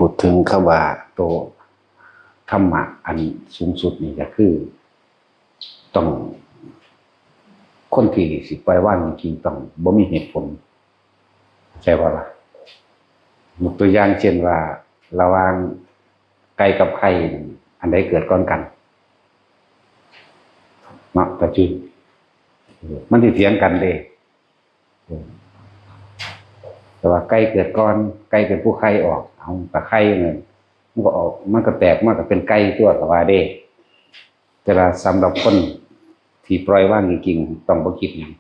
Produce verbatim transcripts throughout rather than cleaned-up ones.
พูดถึงคำว่าตัวธรรมะอันสูงสุดนี่ก็คือ ต้อง คนที่สิปล่อยวางจริงๆต้องบ่มีเหตุผล ใช่บ่ล่ะ ยกตัวอย่างเช่นว่า ระหว่างไก่กับไข่นี่อันใดเกิดก่อนกัน เนาะ ตาจื้อ มันสิเถียงกันเด้ แต่ว่าไก่เกิดก่อน ไก่เป็นผู้ไข่ออก เอาตะไคร่เนี่ย มันก็ออก มันก็แตก มันก็เป็นไก่ตัวก็ว่าเด้ แต่ว่าสำหรับคนที่ปล่อยวางจริงๆต้องบ่คิดหยัง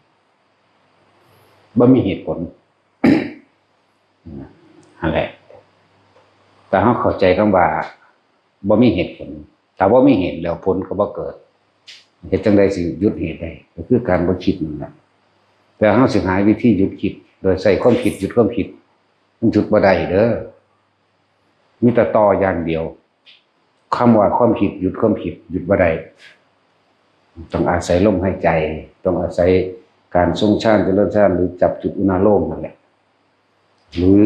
บ่มีเหตุผล นั่นแหละ แต่เราเข้าใจคำว่า บ่มีเหตุผล ถ้าบ่มีเหตุแล้วผลก็บ่เกิด เฮ็ดจั่งใดสิหยุดเหตุได้ ก็คือการบ่คิดนั่นแหละ แต่เราสิหาวิธีหยุดคิด โดยใช้ความคิดหยุดความคิด มันหยุดบ่ได้เด้อ มีแต่ต่ออย่างเดียว คำว่าความคิดหยุดความคิดหยุดบ่ได้ ต้องอาศัยลมหายใจ ต้องอาศัยการทรงฌานเจริญฌาน หรือจับจุดอุณาโลมนั่นแหละ หรือ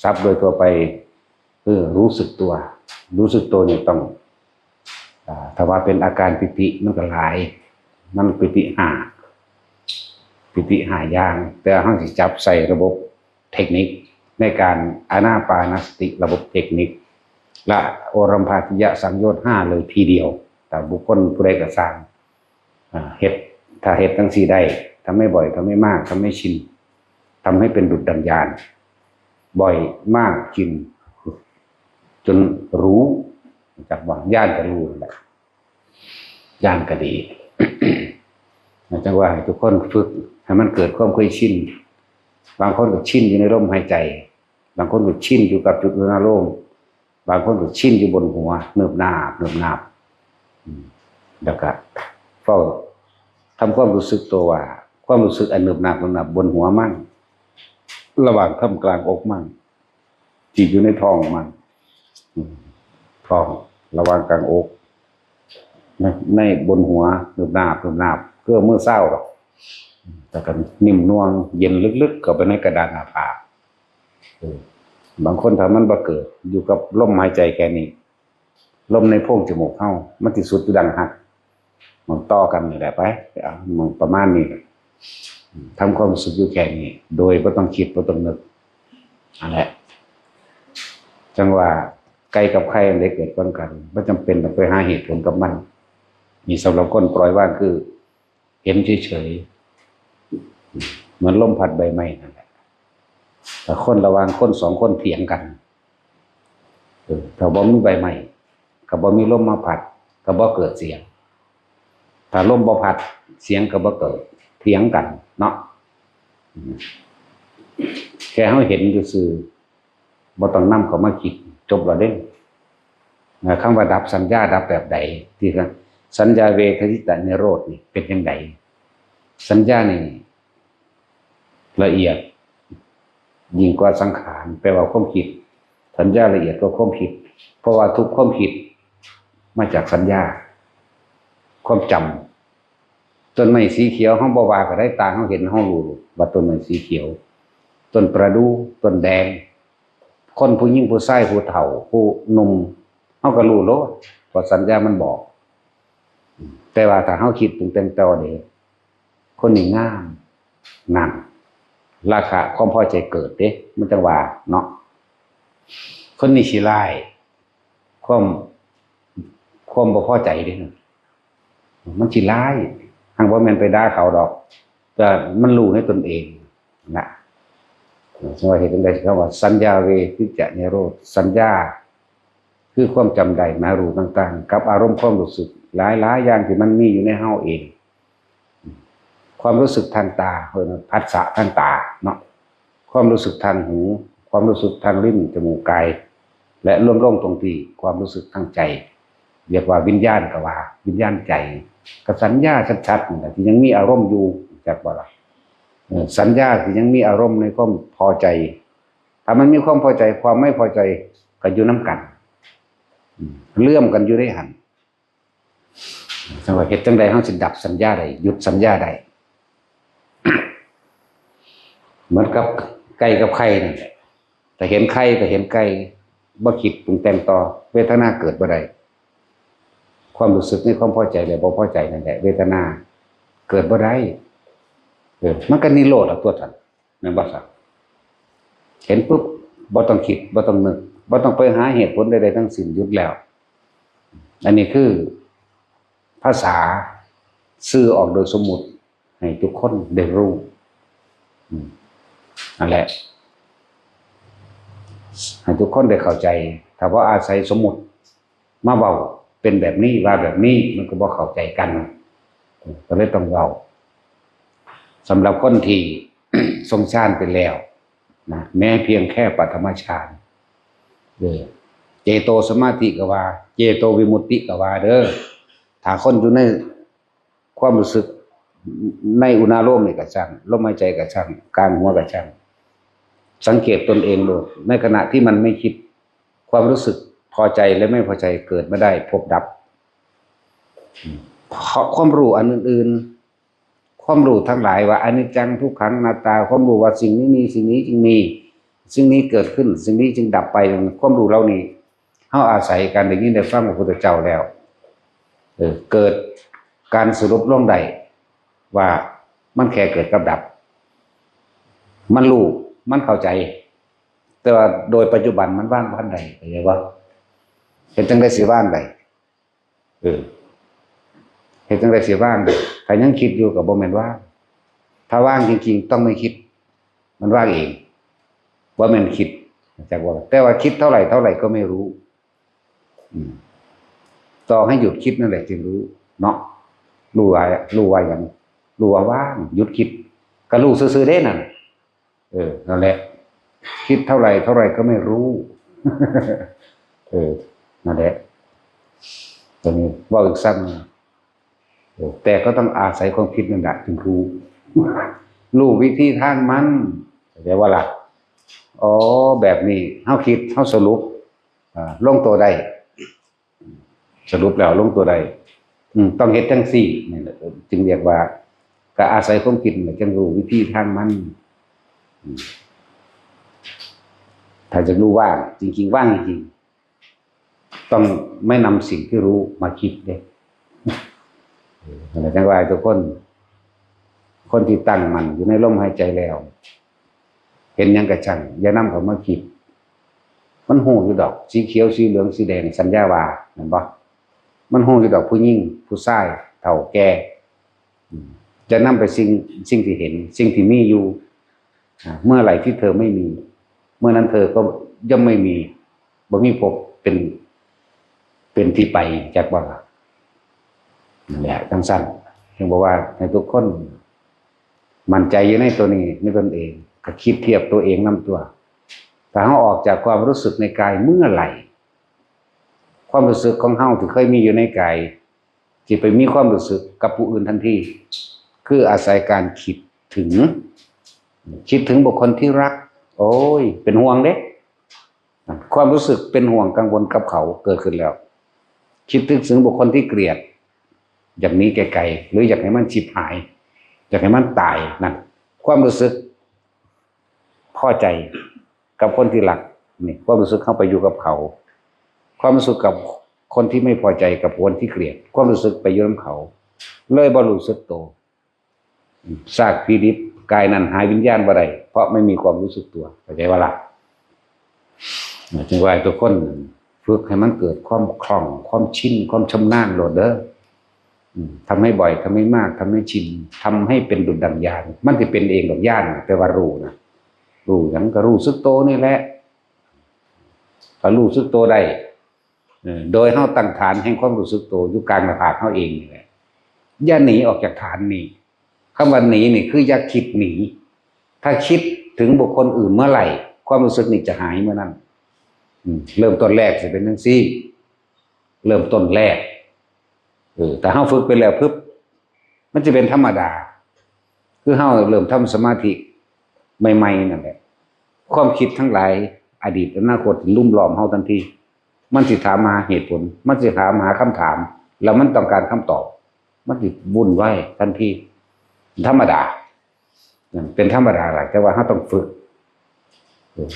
ศัพท์โดยทั่วไป เออ รู้สึกตัว รู้สึกตัวเนี่ยต้อง อ่า ถ้าว่าเป็นอาการปีติมันก็หลาย มันปีติห้า ปีติห้าอย่าง แต่เราสิจับใส่ระบบเทคนิคในการอานาปานสติระบบเทคนิค ละโอรัมภากิยสังโยชน์ห้าเลยทีเดียว แต่บุคคลผู้ใดก็สร้าง อ่า เฮ็ด ถ้าเฮ็ดจั่งซี้ได้ ทำให้บ่อย ทำให้มาก ทำให้ชิน ทำให้เป็นดุจดังญาณ บ่อยมากชิน จนรู้ จักว่าญาณก็รู้นั่นแหละ ญาณก็ดี จังว่าให้ทุกคนฝึกให้มันเกิดความเคยชิน บางคนก็ชินอยู่ในลมหายใจ บางคนก็ชินอยู่กับจุดอุณาโลม บางคนก็ชินอยู่บนหัว เนิบนาบ เนิบนาบ อืม แล้วก็เฝ้าทำความรู้สึกตัวว่า ความรู้สึกอันเนิบนาบ เนิบนาบบนหัวมัน ระหว่างท่ามกลางอกมัน ที่อยู่ในท้องมัน อืม ท้อง ระหว่างกลางอก ใน ในบนหัว เนิบนาบ เนิบนาบ คือมื้อเช้าดอก แต่ก็นิ่มนวล เย็นลึกๆ เข้าไปในกระดานหน้าผาก เออ บางคนถ้ามันบ่เกิด อยู่กับลมหายใจแค่นี้ ลมในโพรงจมูกเฮา มันสิสุดอยู่ดังหัก มันต่อกันนี่แหละไป เอา มันประมาณนี้แหละ ทำความรู้สึกอยู่แค่นี้ โดยบ่ต้องคิด บ่ต้องนึก นั่นแหละ จังว่าไก่กับไข่อันใดเกิดก่อนกัน บ่จำเป็นต้องไปหาเหตุผลกับมัน นี่สำหรับคนปล่อยวางคือ เห็นเฉยๆ เหมือนลมพัดใบไม้นั่นแหละ แต่คนระหว่างคนสองคนเถียงกัน เออ ถ้าบ่มีใบไม้ ก็บ่มีลมมาพัด ก็บ่เกิดเสียง ถ้าลมบ่พัด เสียงก็บ่เกิด เถียงกันเนาะ อืม แค่เราเห็นซื่อๆ บ่ต้องนำเข้ามาคิด จบแล้วเด้ นะ คำว่าดับสัญญาดับแบบใด ที่ว่าสัญญาเวทยิตานิโรธนี่เป็นจั่งใด สัญญานี่ละเอียดยิ่งกว่าสังขาร แปลว่าความคิด สัญญาละเอียดกว่าความคิด เพราะว่าทุกความคิดมาจากสัญญา ความจำ ต้นไม้สีเขียว เราบ่ว่าก็ได้ ตาเราเห็น เรารู้ว่าต้นไม้สีเขียว ต้นประดู่ ต้นแดง คนผู้หญิงผู้ชาย ผู้เฒ่า ผู้หนุ่ม เราก็รู้โลด เพราะสัญญามันบอก แต่ว่าถ้าเราคิดปรุงแต่งต่อเด้ คนนี้งาม นั่น ราคะความพอใจเกิดเด้ มันจั่งว่าเนาะ คนนี้ขี้ร้าย ความ ความบ่พอใจเด้ มันขี้ร้าย หากบ่แม่นไปด่าเขาดอก แต่มันรู้ในตนเองนะ จั่งว่าเฮ็ดจั่งใด๋ คำว่าสัญญาเวทิจจะนิโรธ สัญญา คือความจำได้หมายรู้ต่างๆ กับอารมณ์ความรู้สึกหลายๆ อย่างที่มันมีอยู่ในเราเอง ความรู้สึกทางตา เอิ้นว่าผัสสะทางตาเนาะ ความรู้สึกทางหู ความรู้สึกทางลิ้น จมูก กาย และรวมลงตรงที่ความรู้สึกทางใจ เรียกว่าวิญญาณก็ว่า วิญญาณใจ ก็สัญญาชัดๆ นั่นแหละ ที่ยังมีอารมณ์อยู่ จักบ่ล่ะ เออ สัญญาที่ยังมีอารมณ์ในความพอใจ ถ้ามันมีความพอใจ ความไม่พอใจก็อยู่นำกัน อืม เลื่อมกันอยู่ในหั่น จั่งว่าเฮ็ดจั่งใด๋เราสิดับสัญญาได้ หยุดสัญญาได้ เหมือนกับไก่กับไข่นั่นแหละ ถ้าเห็นไข่ก็เห็นไก่ บ่คิดปรุงแต่งต่อ เวทนาเกิดบ่ได้ ความรู้สึกในความพอใจและบ่พอใจนั่นแหละ เวทนาเกิดบ่ได้ เออ มันก็นิโรธละตัวท่าน แม่นบ่ครับ เห็นปุ๊บ บ่ต้องคิด บ่ต้องนึก บ่ต้องไปหาเหตุผลใดๆทั้งสิ้น หยุดแล้ว อันนี้คือภาษาสื่อออกโดยสมมุติ ให้ทุกคนได้รู้ อืม นั่นแหละ ให้ทุกคนได้เข้าใจ ถ้าบ่อาศัยสมมุติมาเว้า เป็นแบบนี้ ว่าแบบนี้ มันก็บ่เข้าใจกัน ก็เลยต้องเว้า สำหรับคนที่ ทรงฌานไปแล้วนะ แม้เพียงแค่ปฐมฌาน เออ เจโตสมาธิก็ว่า เจโตวิมุตติก็ว่าเด้อ ถ้าคนอยู่ในความรู้สึก ในอุณาโลมนี่ก็ช่าง ลมหายใจก็ช่าง กลางหัวก็ช่าง สังเกตตนเองโลด ในขณะที่มันไม่คิด ความรู้สึกพอใจและไม่พอใจเกิดไม่ได้ พบดับ เพราะความรู้อันอื่นๆ ความรู้ทั้งหลายว่าอนิจจัง ทุกขัง อนัตตา ความรู้ว่าสิ่งนี้มี สิ่งนี้จึงมี สิ่งนี้เกิดขึ้น สิ่งนี้จึงดับไป ความรู้เหล่านี้ เฮาอาศัยการได้ยินได้ฟังพระพุทธเจ้าแล้ว เออ เกิดการสรุปลงได้ว่ามันแค่เกิดกับดับ มันรู้ มันเข้าใจ แต่ว่าโดยปัจจุบันมันวางบ่ทันได้ เข้าใจบ่ เฮ็ดจั่งใดสิวางได้ เออ เฮ็ดจั่งใดสิวางได้ ถ้ายังคิดอยู่ก็บ่แม่นวาง ถ้าวางจริงๆ ต้องไม่คิด มันวางเอง บ่แม่นคิด จักว่า แต่ว่าคิดเท่าไหร่เท่าไหร่ก็ไม่รู้ อืม ต่อให้หยุดคิดนั่นแหละจึงรู้ เนาะ รู้ว่า รู้ว่าหยัง รู้ว่าว่าง หยุดคิด ก็รู้ซื่อๆเด้นั่น เออ นั่นแหละ คิดเท่าไหร่เท่าไหร่ก็ไม่รู้ เออ นั่นแหละ ตรงนี้เว้าอีกซ้ำ เออ แต่ก็ต้องอาศัยความคิดนั่นแหละจึงรู้ รู้วิธีทางมัน เข้าใจบ่ล่ะ อ๋อ แบบนี้ เฮาคิด เฮาสรุป อ่า ลงตัวได้ สรุปแล้วลงตัวได้ อืม ต้องเฮ็ดจั่งซี้ นี่แหละ จึงเรียกว่า ก็อาศัยความคิดนี่แหละ จึงรู้วิธีทางมัน อืม ถ้าจะรู้ว่าง จริงๆว่างจริงๆ ต้องไม่นำสิ่งที่รู้มาคิดเด้ เออ นั่นแหละ จั่งว่าให้ทุกคน คนที่ตั้งมั่นอยู่ในลมหายใจแล้ว เห็นหยังก็ช่าง อย่านำเข้ามาคิด มันฮู้อยู่ดอก สีเขียว สีเหลือง สีแดง สัญญาว่า แม่นบ่ มันฮู้อยู่ดอก ผู้หญิง ผู้ชาย เฒ่า แก่ อืม จะนำไปสิ่ง สิ่งที่เห็น สิ่งที่มีอยู่ อ่า เมื่อไหร่ที่เธอไม่มี เมื่อนั้นเธอก็ย่อมไม่มี บ่มีภพเป็น เป็นที่ไป จักบ่ล่ะ นั่นแหละ จั่งซั้น จึงบอกว่าให้ทุกคนมั่นใจอยู่ในตัวนี้ ในตนเอง ก็คิดเทียบตัวเองนำตัว ถ้าเฮาออกจากความรู้สึกในกายเมื่อไหร่ ความรู้สึกของเฮาที่เคยมีอยู่ในกาย สิไปมีความรู้สึกกับผู้อื่นทันที คืออาศัยการคิดถึง คิดถึงบุคคลที่รัก โอ้ย เป็นห่วงเด้ ความรู้สึกเป็นห่วงกังวลกับเขาเกิดขึ้นแล้ว คิดถึงบุคคลที่เกลียด อยากหนีไกลๆ หรืออยากให้มันฉิบหาย อยากให้มันตาย นั่น ความรู้สึกพอใจกับคนที่รัก นี่ ความรู้สึกเข้าไปอยู่กับเขา ความรู้สึกกับคนที่ไม่พอใจกับคนที่เกลียด ความรู้สึกไปอยู่นำเขา เลยบ่รู้สึกโต ซากผีดิบกายนั้นหาวิญญาณบ่ได้ เพราะไม่มีความรู้สึกตัว เข้าใจบ่ล่ะ จึงว่าให้ทุกคนฝึกให้มันเกิดความคล่อง ความชิน ความชำนาญโลดเด้อ อืม ทำให้บ่อย ทำให้มาก ทำให้ชิน ทำให้เป็นดุจดั่งญาณ มันสิเป็นเองดอกญาณน่ะ แปลว่ารู้นะ รู้หยังก็รู้สึกโตนี่แหละ ถ้ารู้สึกโตได้ เออ โดยเฮาตั้งฐานแห่งความรู้สึกโตอยู่กลางหน้าผากเฮาเองนี่แหละ อย่าหนีออกจากฐานนี้ คำว่าหนีนี่คืออย่าคิดหนี ถ้าคิดถึงบุคคลอื่นเมื่อไหร่ ความรู้สึกนี่จะหายเมื่อนั้น อืม เริ่มต้นแรกสิเป็นจั่งซี้ เริ่มต้นแรก เออ ถ้าเฮาฝึกไปแล้วปึ๊บ มันจะเป็นธรรมดา คือเฮาเริ่มทำสมาธิใหม่ๆนั่นแหละ ความคิดทั้งหลาย อดีต อนาคต ลุ่มล้อมเฮาทันที มันสิถามหาเหตุผล มันสิถามหาคำถาม แล้วมันต้องการคำตอบ มันสิวุ่นวายทันที ธรรมดา นั่นเป็นธรรมดาล่ะ แต่ว่าเฮาต้องฝึก เออ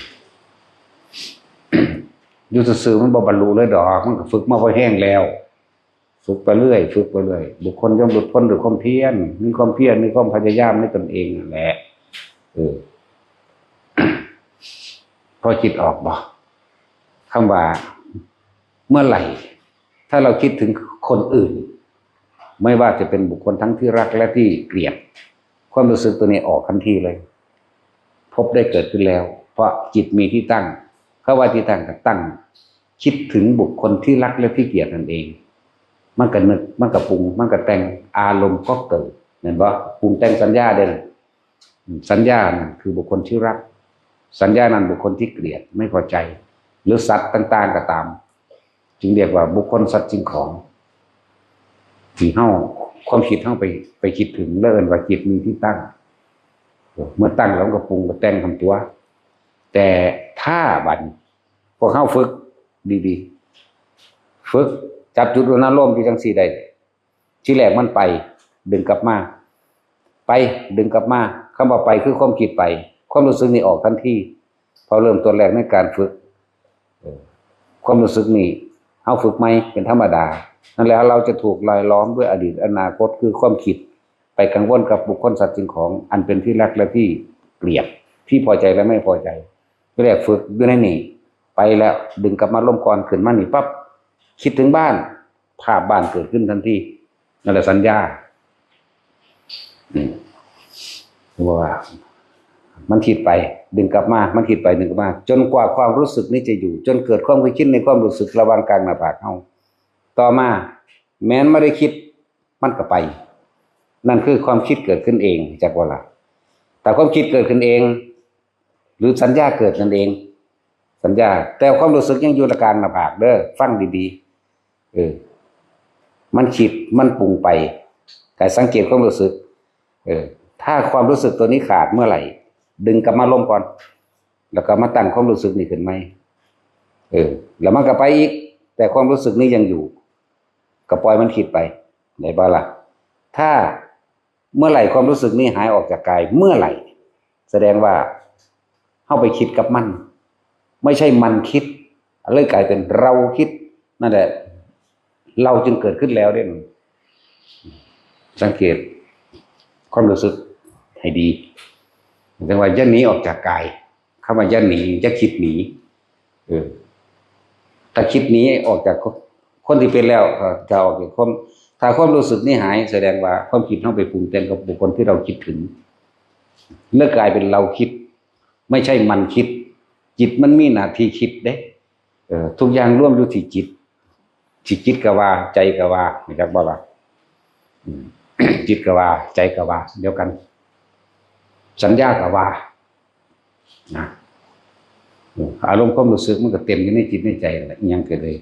อยู่ซื่อๆมันบ่บรรลุเลยดอก มันก็ฝึกมาพอแฮงแล้ว ฝึกไปเรื่อย ฝึกไปเรื่อย บุคคลย่อมหลุดพ้นด้วยความเพียร มีความเพียร มีความพยายามในตนเองนั่นแหละ เออ พอคิดออกบ่ คำว่า เมื่อไหร่ ถ้าเราคิดถึงคนอื่น ไม่ว่าจะเป็นบุคคลทั้งที่รักและที่เกลียด ความรู้สึกตัวนี้ออกทันทีเลย ภพได้เกิดขึ้นแล้ว เพราะจิตมีที่ตั้ง คำว่าที่ตั้งก็ตั้ง คิดถึงบุคคลที่รักและที่เกลียดนั่นเอง มันก็นึก มันก็ปรุง มันก็แต่ง อารมณ์ก็เกิด เห็นบ่ ปรุงแต่งสัญญาเด้อ สัญญานั่นคือบุคคลที่รัก สัญญานั้นบุคคลที่เกลียด ไม่พอใจ หรือสัตว์ต่างๆก็ตาม จึงเรียกว่าบุคคล สัตว์ สิ่งของ ที่เฮา ความคิดเฮาไป ไปคิดถึง แล้วเอิ้นว่าจิตมีที่ตั้ง เมื่อตั้งแล้วมันก็ปรุงก็แต่งทำตัว แต่ถ้าบัดนี้พวกเฮาฝึกดีๆ ฝึกจับจุดอุณาโลมอยู่จังซี่ได้ ทีแรกมันไป ดึงกลับมา ไป ดึงกลับมา คำว่าไปคือความคิดไป ความรู้สึกนี่ออกทันที พอเริ่มต้นแรกในการฝึก เออ ความรู้สึกนี่ เฮาฝึกใหม่เป็นธรรมดา นั่นแหละ เราจะถูกหล่อหลอมด้วยอดีตอนาคต คือความคิด ไปกังวลกับบุคคล สัตว์ สิ่งของ อันเป็นที่รักและที่เกลียด ที่พอใจและไม่พอใจ ทีแรกฝึกอยู่ในนี่ ไปแล้ว ดึงกลับมาลมก่อน ขึ้นมานี่ปั๊บ คิดถึงบ้าน ภาพบ้านเกิดขึ้นทันที นั่นแหละสัญญา อืม เพราะว่า มันคิดไป ดึงกลับมา มันคิดไป ดึงกลับมา จนกว่าความรู้สึกนี้จะอยู่ จนเกิดความเคยชินในความรู้สึกระหว่างกลางหน้าผากเฮา ต่อมา แม้นไม่ได้คิด มันก็ไป นั่นคือความคิดเกิดขึ้นเอง จักว่าล่ะ แต่ความคิดเกิดขึ้นเอง หรือสัญญาเกิดนั่นเอง สัญญา แต่ความรู้สึกยังอยู่กลางหน้าผากเด้อ ฟังดีๆ เออ มันคิด มันปรุงไป แต่สังเกตความรู้สึก เออ ถ้าความรู้สึกตัวนี้ขาดเมื่อไหร่ ดึงกลับมาลมก่อน แล้วก็มาตั้งความรู้สึกนี้ขึ้นใหม่ เออ แล้วมันก็ไปอีก แต่ความรู้สึกนี้ยังอยู่ ก็ปล่อยมันคิดไป ได้บ่ล่ะ ถ้าเมื่อไหร่ความรู้สึกนี้หายออกจากกาย เมื่อไหร่ แสดงว่าเฮาไปคิดกับมัน ไม่ใช่มันคิด เลยกลายเป็นเราคิด นั่นแหละ เราจึงเกิดขึ้นแล้วเด้ สังเกตความรู้สึกให้ดี จั่งว่าอย่าหนีออกจากกาย คำว่าอย่าหนี อย่าคิดหนี เออ ถ้าคิดหนีออกจากคนที่เป็นแล้ว ก็จะออกจากความ ถ้าความรู้สึกนี้หาย แสดงว่าความคิดเฮาไปปรุงแต่งกับบุคคลที่เราคิดถึง เลิกกลายเป็นเราคิด ไม่ใช่มันคิด จิตมันมีหน้าที่คิดเด้ เออ ทุกอย่างรวมอยู่ที่จิต ที่จิตก็ว่า ใจก็ว่า รู้จักบ่ล่ะ อืม จิตก็ว่า ใจก็ว่า เดียวกัน สัญญาก็ว่า นะ อืม อารมณ์ความรู้สึกมันก็เต็มอยู่ในจิตในใจนั่นแหละ อิหยังก็เลย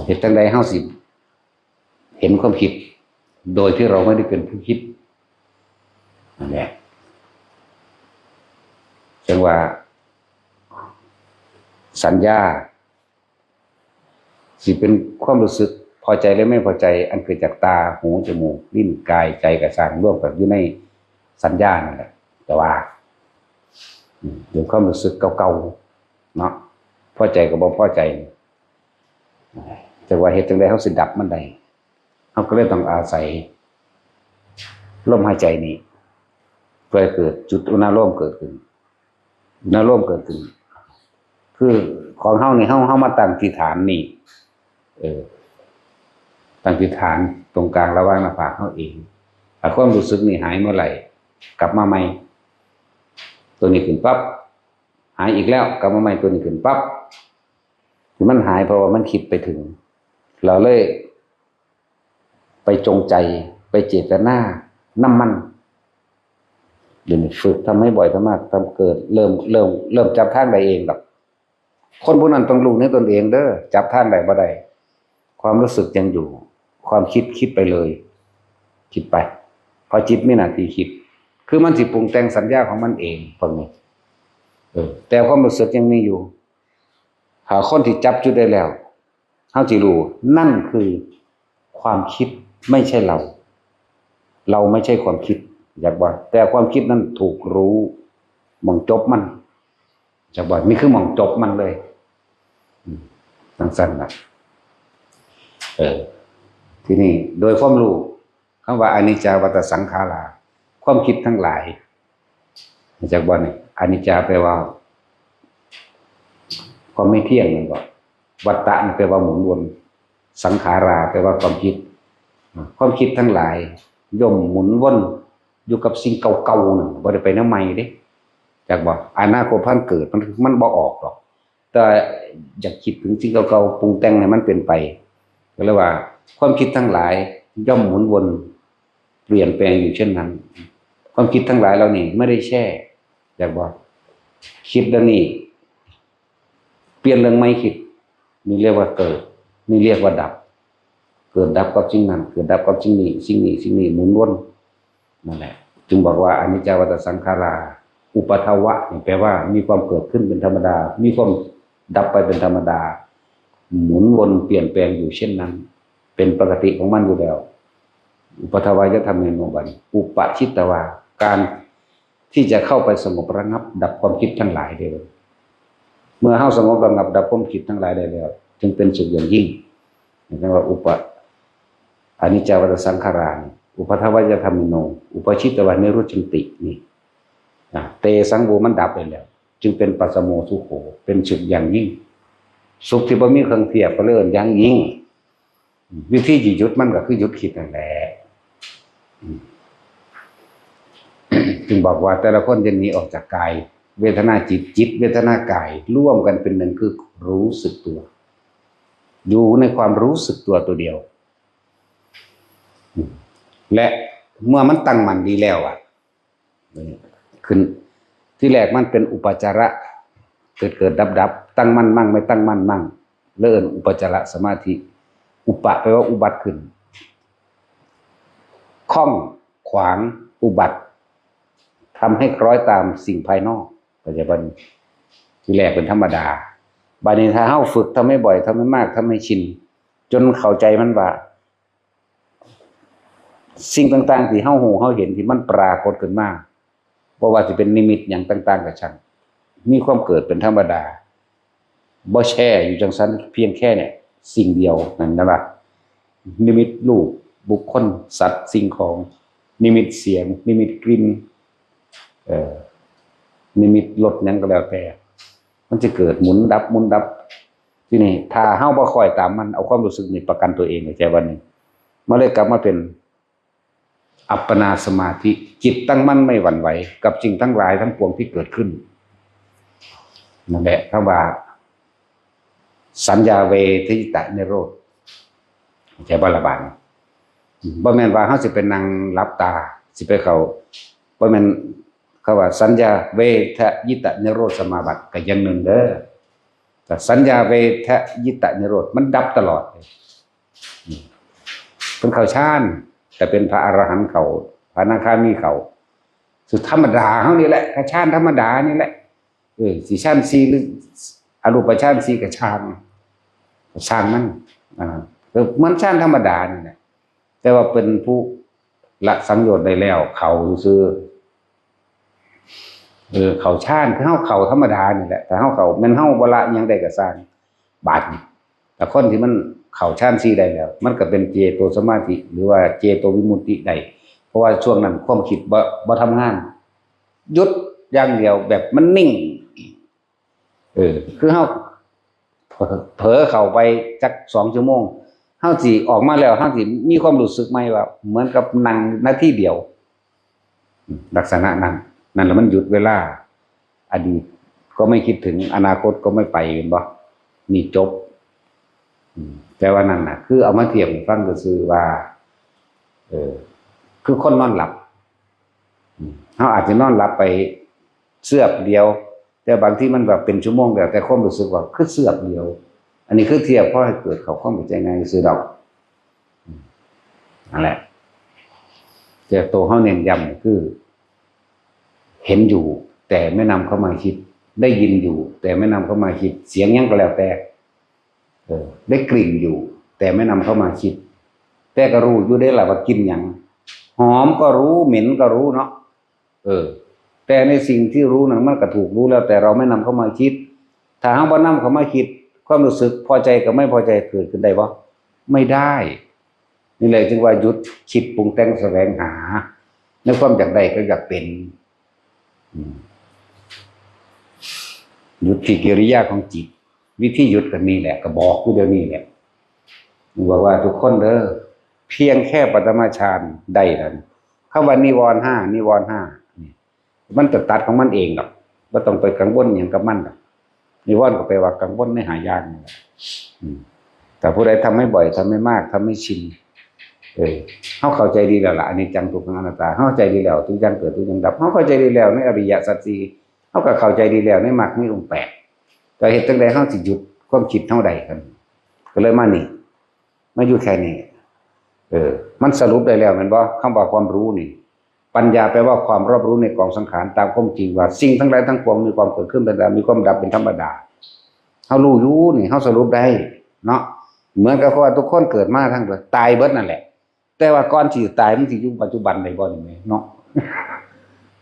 เฮ็ดจั่งใดเฮาสิเห็นความคิด โดยที่เราไม่ได้เป็นผู้คิด นั่นแหละ จั่งว่า สัญญา สิเป็นความรู้สึกพอใจและไม่พอใจ อันเกิดจากตา หู จมูก ลิ้น กาย ใจ ก็ซ่าง รวมกันอยู่ในสัญญานั่นแหละ แต่ว่า อืม เป็นความรู้สึกเก่าๆ เนาะ พอใจก็บ่พอใจ แต่ว่าเฮ็ดจั่งใดเฮาสิดับมันได้ เฮาก็เลยต้องอาศัยลมหายใจนี้ เพื่อให้เกิดจุดอุณาโลมเกิดขึ้น อุณาโลมเกิดขึ้น คือของเฮานี่ เฮา เฮามาตั้งที่ฐานนี่ เออ ตั้งที่ฐานตรงกลางระหว่างหน้าผากเฮาเอง ถ้าความรู้สึกนี่หายเมื่อไหร่ กลับมาใหม่ ตัวนี้ขึ้นปั๊บ หายอีกแล้ว กลับมาใหม่ ตัวนี้ขึ้นปั๊บ ที่มันหายเพราะว่ามันคิดไปถึง เราเลยไปจงใจ ไปเจตนานำมัน เดี๋ยวนี้ฝึกทำให้บ่อย ทำมาก ทำเกิด เริ่ม เริ่ม เริ่มจับทางได้เองดอก คนผู้นั้นต้องรู้ในตนเองเด้อ จับทางได้บ่ได้ ความรู้สึกยังอยู่ ความคิดคิดไปเลย คิดไป เพราะจิตมีหน้าที่คิด คือมันสิปรุงแต่งสัญญาของมันเองพวกนี้ เออ แต่ความรู้สึกยังมีอยู่ ถ้าคนที่จับจุดได้แล้ว เฮาสิรู้ นั่นคือความคิด ไม่ใช่เรา เราไม่ใช่ความคิด จักบ่ แต่ความคิดนั้นถูกรู้ หม่องจบมัน จักบ่ นี่คือหม่องจบมันเลย จั่งซั้นนะ เออ ทีนี้โดยความรู้ คำว่าอนิจจาวัตตสังขารา ความคิดทั้งหลาย รู้จักบ่นี่ อนิจจาแปลว่า ความไม่เที่ยงนั่นบ่ วัตตะนี่แปลว่าหมุนวน สังขาราแปลว่าความคิด ความคิดทั้งหลาย ย่อมหมุนวนอยู่กับสิ่งเก่าๆนั่น บ่ได้ไปแนวใหม่เด้ จักบ่ อนาคตพันเกิด มัน มันบ่ออกดอก แต่อยากคิดถึงสิ่งเก่าๆ ปรุงแต่งให้มันเป็นไป ก็เรียกว่า ความคิดทั้งหลายย่อมหมุนวนเปลี่ยนแปลงอยู่เช่นนั้น ความคิดทั้งหลายเหล่านี้ไม่ได้แช่ จักบ่ คิดเรื่องนี้ เปลี่ยนเรื่องใหม่คิด นี่เรียกว่าเกิด นี่เรียกว่าดับ เกิดดับกับสิ่งนั้น เกิดดับกับสิ่งนี้ สิ่งนี้ สิ่งนี้หมุนวน นั่นแหละ จึงบอกว่าอนิจจาวัตตสังขารา อุปัทวะนี่แปลว่ามีความเกิดขึ้นเป็นธรรมดา มีความดับไปเป็นธรรมดา หมุนวนเปลี่ยนแปลงอยู่เช่นนั้น เป็นปกติของมันอยู่แล้ว อุปัทวายธรรมเมโน บัดนี้ อุปะชิตวา การที่จะเข้าไปสงบระงับดับความคิดทั้งหลายได้เลย เมื่อเฮาสงบระงับดับความคิดทั้งหลายได้แล้ว จึงเป็นสุขอย่างยิ่ง เรียกว่าอุปะ อนิจจาวัตตสังขารานี่ อุปัทวายธรรมเมโน อุปะชิตวานิรุจจันติ นี่นะ เตสัง โว มันดับไปแล้ว จึงเป็นปัสสโมสุโข เป็นสุขอย่างยิ่ง สุขที่บ่มีเครื่องเทียบ ก็เลยเอิ้นอย่างยิ่ง วิธีที่หยุดมันก็คือหยุดคิดนั่นแหละ จึงบอกว่าแต่ละคนจะหนีออกจากกาย เวทนาจิต จิตเวทนากาย ร่วมกันเป็นหนึ่ง คือรู้สึกตัว อยู่ในความรู้สึกตัวตัวเดียว และเมื่อมันตั้งมั่นดีแล้วอะ ขึ้น ที่แรกมันเป็นอุปจาระ เกิดเกิดดับดับ ตั้งมั่นมั่ง ไม่ตั้งมั่นมั่ง เรียกอุปจาระสมาธิ อุปะแปลว่าอุบัติขึ้น ข้องขวาง อุบัติ ทำให้คล้อยตามสิ่งภายนอก เข้าใจบ่ ที่แรกเป็นธรรมดา บัดนี้ถ้าเฮาฝึก ทำให้บ่อย ทำให้มาก ทำให้ชิน จนเข้าใจมันว่า สิ่งต่างๆที่เฮารู้เฮาเห็นที่มันปรากฏขึ้นมา บ่ว่าสิเป็นนิมิตหยังต่างๆก็ช่าง มีความเกิดเป็นธรรมดา บ่แช่อยู่จั่งซั้น เพียงแค่เนี่ย สิ่งเดียวนั่นนะว่า นิมิตรูป บุคคล สัตว์ สิ่งของ นิมิตเสียง นิมิตกลิ่น เอ่อ นิมิตรสหยังก็แล้วแต่ มันจะเกิดหมุนดับ หมุนดับ ทีนี้ถ้าเฮาบ่คอยตามมัน เอาความรู้สึกนี่ประกันตัวเอง เข้าใจบ่นี่ มันเลยกลับมาเป็นอัปปนาสมาธิ จิตตั้งมั่นไม่หวั่นไหวกับสิ่งทั้งหลายทั้งปวงที่เกิดขึ้น นั่นแหละคำว่า สัญญาเวทยิตะนิโรธ เข้าใจบ่ละบาดนี้ บ่แม่นว่าเฮาสิไปนั่งหลับตา สิไปเข้า บ่แม่น คำว่าสัญญาเวทยิตะนิโรธสมาบัติก็อย่างหนึ่งเด้อ แต่สัญญาเวทยิตะนิโรธมันดับตลอดเลย เพิ่นเข้าฌาน แต่เป็นพระอรหันต์เข้า พระอนาคามีเข้า สุดธรรมดาเฮานี่แหละ ก็ฌานธรรมดานี่แหละ เออ สิฌานสี่หรืออรูปฌานสี่ก็ช่าง ช่างมัน อ่า เออ เหมือนฌานธรรมดานี่แหละ แต่ว่าเป็นผู้ละสังโยชน์ได้แล้ว เข้าซื่อ เออ เข้าฌานคือเฮาเข้าธรรมดานี่แหละ แต่เฮาเข้า แม่นเฮาบ่ละหยังได้ก็ซ่าง บาดนี้ แต่คนที่มันเข้าฌานสี่ได้แล้ว มันก็เป็นเจโตสมาธิ หรือว่าเจโตวิมุตติได้ เพราะว่าช่วงนั้นความคิดบ่ บ่ทำงาน หยุดอย่างเดียว แบบมันนิ่ง เออ คือเฮาเผลอ เผลอเข้าไปจักสองชั่วโมง เฮาสิออกมาแล้ว เฮาสิมีความรู้สึกใหม่ว่า เหมือนกับนั่งนาทีเดียว ลักษณะนั้น นั่นแหละมันหยุดเวลา อดีตก็ไม่คิดถึง อนาคตก็ไม่ไป เห็นบ่ นี่จบ อืม แต่ว่านั่นน่ะ คือเอามาเทียบให้ฟังซื่อๆว่า เออ คือคนนอนหลับ อืม เฮาอาจจะนอนหลับไปเสี้ยวเดียว แต่บางทีมันแบบเป็นชั่วโมง แล้วแต่ความรู้สึกว่าคือเสี้ยวเดียว อันนี้คือเทียบพอให้เกิดเข้าความเข้าใจง่ายซื่อดอก อืม นั่นแหละ แต่ตัวเฮาเน้นย้ำคือ เห็นอยู่ แต่ไม่นำเข้ามาคิด ได้ยินอยู่ แต่ไม่นำเข้ามาคิด เสียงหยังก็แล้วแต่ เออ ได้กลิ่นอยู่ แต่ไม่นำเข้ามาคิด แต่ก็รู้อยู่เด้ล่ะว่ากลิ่นหยัง หอมก็รู้ เหม็นก็รู้เนาะ เออ แต่ในสิ่งที่รู้นั้นมันก็ถูกรู้แล้ว แต่เราไม่นำเข้ามาคิด ถ้าเฮาบ่นำเข้ามาคิด ความรู้สึกพอใจกับไม่พอใจเกิดขึ้นได้บ่? ไม่ได้ นี่แหละจึงว่าหยุดคิดปรุงแต่งแสวงหา ในความอยากได้กับอยากเป็น อืม หยุดที่กิริยาของจิต วิธีหยุดก็นี่แหละ ก็บอกอยู่เดี๋ยวนี้แหละ บอกว่าทุกคนเด้อ เพียงแค่ปฐมฌานได้แล้ว คำว่านิวรณ์ห้า นิวรณ์ห้านี่ มันจะตัดของมันเองดอก บ่ต้องไปกังวลหยังกับมันดอก นิวรณ์ก็แปลว่ากังวลในห้าอย่างนั่นแหละ อืม แต่ผู้ใดทำให้บ่อย ทำให้มาก ทำให้ชิน เออ เฮาเข้าใจดีแล้วล่ะ อนิจจัง ทุกขัง อนัตตา เฮาเข้าใจดีแล้ว ทุกอย่างเกิด ทุกอย่างดับ เฮาเข้าใจดีแล้วในอริยสัจสี่ เฮาก็เข้าใจดีแล้วในมรรคมีองค์แปด ก็เฮ็ดจั่งใดเฮาสิหยุดความคิดเฮาได้ครับ ก็เลยมานี่ มาอยู่แค่นี้ เออ มันสรุปได้แล้วแม่นบ่ คำว่าความรู้นี่ ปัญญาแปลว่าความรอบรู้ในกองสังขารตามความจริงว่าสิ่งทั้งหลายทั้งปวงมีความเกิดขึ้นเป็นธรรมดา มีความดับเป็นธรรมดา เฮารู้อยู่นี่ เฮาสรุปได้เนาะ เหมือนกับว่าทุกคนเกิดมาทั้งเบิด ตายเบิดนั่นแหละ แต่ว่าก่อนที่จะตายมันสิอยู่ปัจจุบันได้บ่นี่แหมเนาะ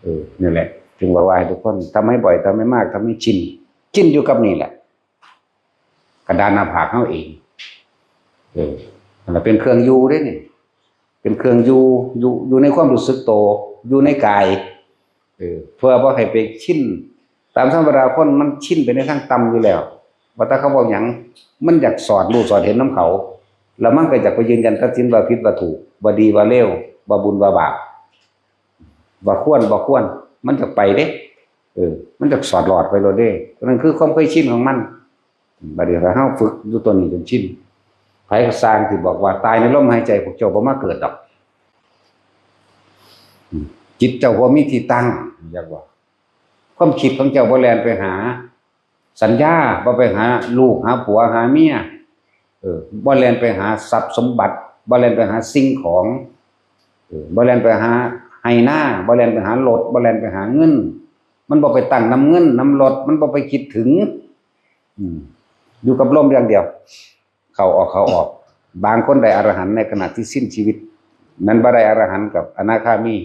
เออ นี่แหละ จึงบอกว่าให้ทุกคนทำให้บ่อย ทำให้มาก ทำให้ชิน ชินอยู่กับนี่แหละ กระดานหน้าผากเฮาเอง เออ นั่นแหละเป็นเครื่องอยู่เด้นี่ เป็นเครื่องอยู่ อยู่ อยู่ในความรู้สึกโต อยู่ในกาย เออ เพื่อบ่ให้ไปชิน ตามธรรมดาคนมันชินไปในทางต่ำอยู่แล้ว ว่าแต่เขาเว้าหยัง มันอยากสอดรู้สอดเห็นนำเขา แล้วมันก็อยากไปยืนยันตัดสินว่าผิดว่าถูก ว่าดีว่าเลว ว่าบุญว่าบาป ว่าควรบ่ควร มันจะไปเด้ เออ มันจะสอดหลอดไปโลดเด้ นั่นคือความเคยชินของมัน บัดนี้ถ้าเฮาฝึกอยู่ตัวนี้จนชิน ไผก็ซ่างที่บอกว่าตายในลมหายใจ พวกเจ้าบ่มาเกิดดอก อืม จิตเจ้าบ่มีที่ตั้ง อยากว่า ความคิดของเจ้าบ่แล่นไปหา สัญญา บ่ไปหาลูก หาผัว หาเมีย เออ บ่แล่นไปหาทรัพย์สมบัติ บ่แล่นไปหาสิ่งของ เออ บ่แล่นไปหาไฮ่นา บ่แล่นไปหารถ บ่แล่นไปหาเงิน มันบ่ไปตั้งนำเงินนำรถ มันบ่ไปคิดถึง อืม อยู่กับลมอย่างเดียว เข้าออก เข้าออก บางคนได้อรหันต์ในขณะที่สิ้นชีวิต นั้นบ่ได้อรหันต์กับอนาคามี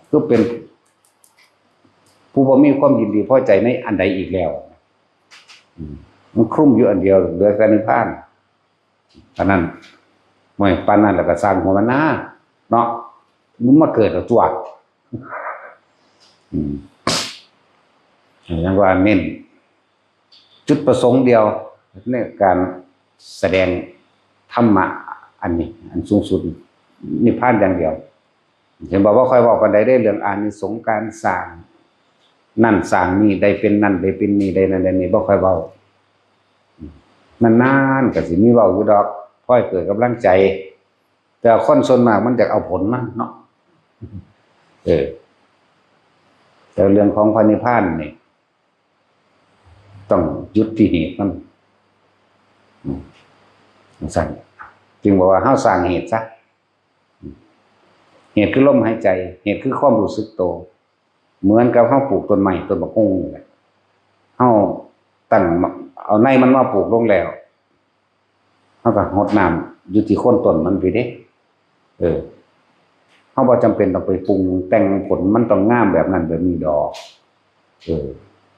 คือเป็นผู้บ่มีความยินดีพอใจในอันใดอีกแล้ว อืม มันคลุมอยู่อันเดียว เหลือแต่นิพพาน อันนั้น โอ้ย ปานนั้นแล้วก็สร้างหัวมันหน้า เนาะ มันมาเกิดเอาตัว อืม อย่างว่าเน้น จุดประสงค์เดียวในการแสดงธรรมะอันนี้ อันสูงสุด นิพพานอย่างเดียว เห็นบอกว่าค่อยเว้าปานใดเด้ เรื่องอานิสงส์การสร้างนั่นสร้างนี่ ได้เป็นนั่นได้เป็นนี่ ได้นั่นได้นี่ บ่ค่อยเว้า นานๆ ก็สิมีเว้าอยู่ดอก พอให้เกิดกำลังใจ แต่คนส่วนมากมันอยากเอาผลมันเนาะ เออ แต่เรื่องของพระนิพพานนี่ ต้องหยุดที่เหตุมัน อืม จั่งซั้น จึงบอกว่าเฮาสร้างเหตุซะ เหตุคือลมหายใจ เหตุคือความรู้สึกโต เหมือนกับเฮาปลูกต้นไม้ ต้นบักฮุ่งนี่แหละ เฮาตั้ง เอาในมันมาปลูกลงแล้ว เฮาก็รดน้ำอยู่ที่โคนต้นมันพี้เด้ เออ เฮาบ่จำเป็นต้องไปปรุงแต่งผลมันต้องงามแบบนั้นแบบนี้ดอก เออ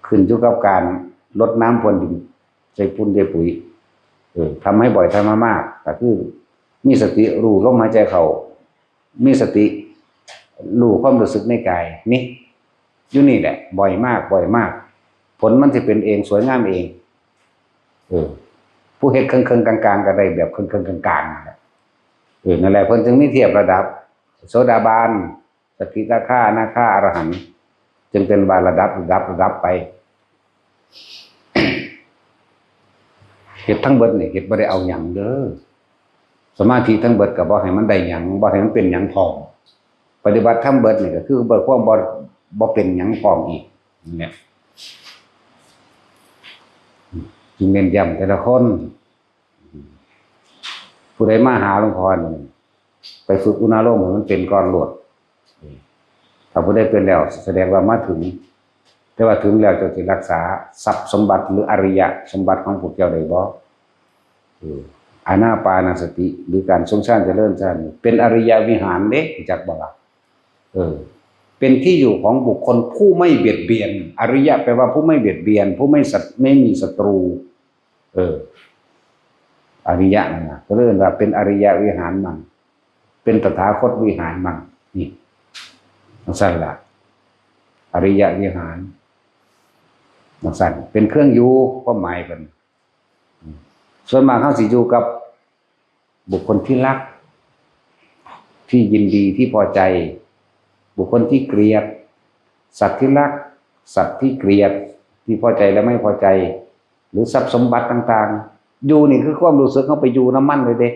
ขึ้นอยู่กับการรดน้ำพรวนดิน ใส่ปูนใส่ปุ๋ย เออ ทำให้บ่อย ทำให้มาก ก็คือ มีสติรู้ลมหายใจเข้า มีสติรู้ความรู้สึกในกาย นี่ อยู่นี่แหละ บ่อยมาก บ่อยมาก ผลมันสิเป็นเอง สวยงามเอง เออ ผู้เฮ็ดเคิ่งๆ กลางๆ ก็ได้แบบเคิ่งๆ กลางๆ นั่นแหละ เออ นั่นแหละ เพิ่นจึงมีเทียบระดับ โสดาบัน สกิทาคา อนาคา อรหันต์ จึงเป็นว่าระดับ ระดับ ระดับไป เฮ็ดทั้งเบิดนี่ เฮ็ดบ่ได้เอาหยังเด้อ สมาธิทั้งเบิดก็บ่ให้มันได้หยัง บ่ให้มันเป็นหยังพร้อม ปฏิบัติธรรมเบิดนี่ก็คือเบิดความบ่ บ่เป็นหยังพร้อมอีก เนี่ย จึงเน้นย้ำแต่ละคน ผู้ใดมาหาหลวงพ่อนี่ ไปฝึกอุณาโลมให้มันเป็นก่อนโลด ถ้าผู้ใดเป็นแล้ว แสดงว่ามาถึง แต่ว่าถึงแล้วเจ้าสิรักษาทรัพย์สมบัติหรืออริยสมบัติของพวกเจ้าได้บ่ เออ อานาปานสติ หรือการทรงฌานเจริญฌานนี่ เป็นอริยวิหารเด้ รู้จักบ่ล่ะ? เออ เป็นที่อยู่ของบุคคลผู้ไม่เบียดเบียน อริยะแปลว่าผู้ไม่เบียดเบียน ผู้ไม่สัต- ไม่มีศัตรู เออ อริยะนั่นนะ ก็เรียกว่าเป็นอริยวิหารมัง เป็นตถาคตวิหารมัง นี่ จั่งซั้นล่ะ อริยวิหาร จั่งซั้น เป็นเครื่องอยู่ ความหมายเพิ่น ส่วนมากเฮาสิอยู่กับบุคคลที่รัก ที่ยินดี ที่พอใจ บุคคลที่เกลียด สัตว์ที่รัก สัตว์ที่เกลียด ที่พอใจและไม่พอใจ หรือทรัพย์สมบัติต่างๆ อยู่นี่คือความรู้สึกเฮาไปอยู่นำมันเลยเด้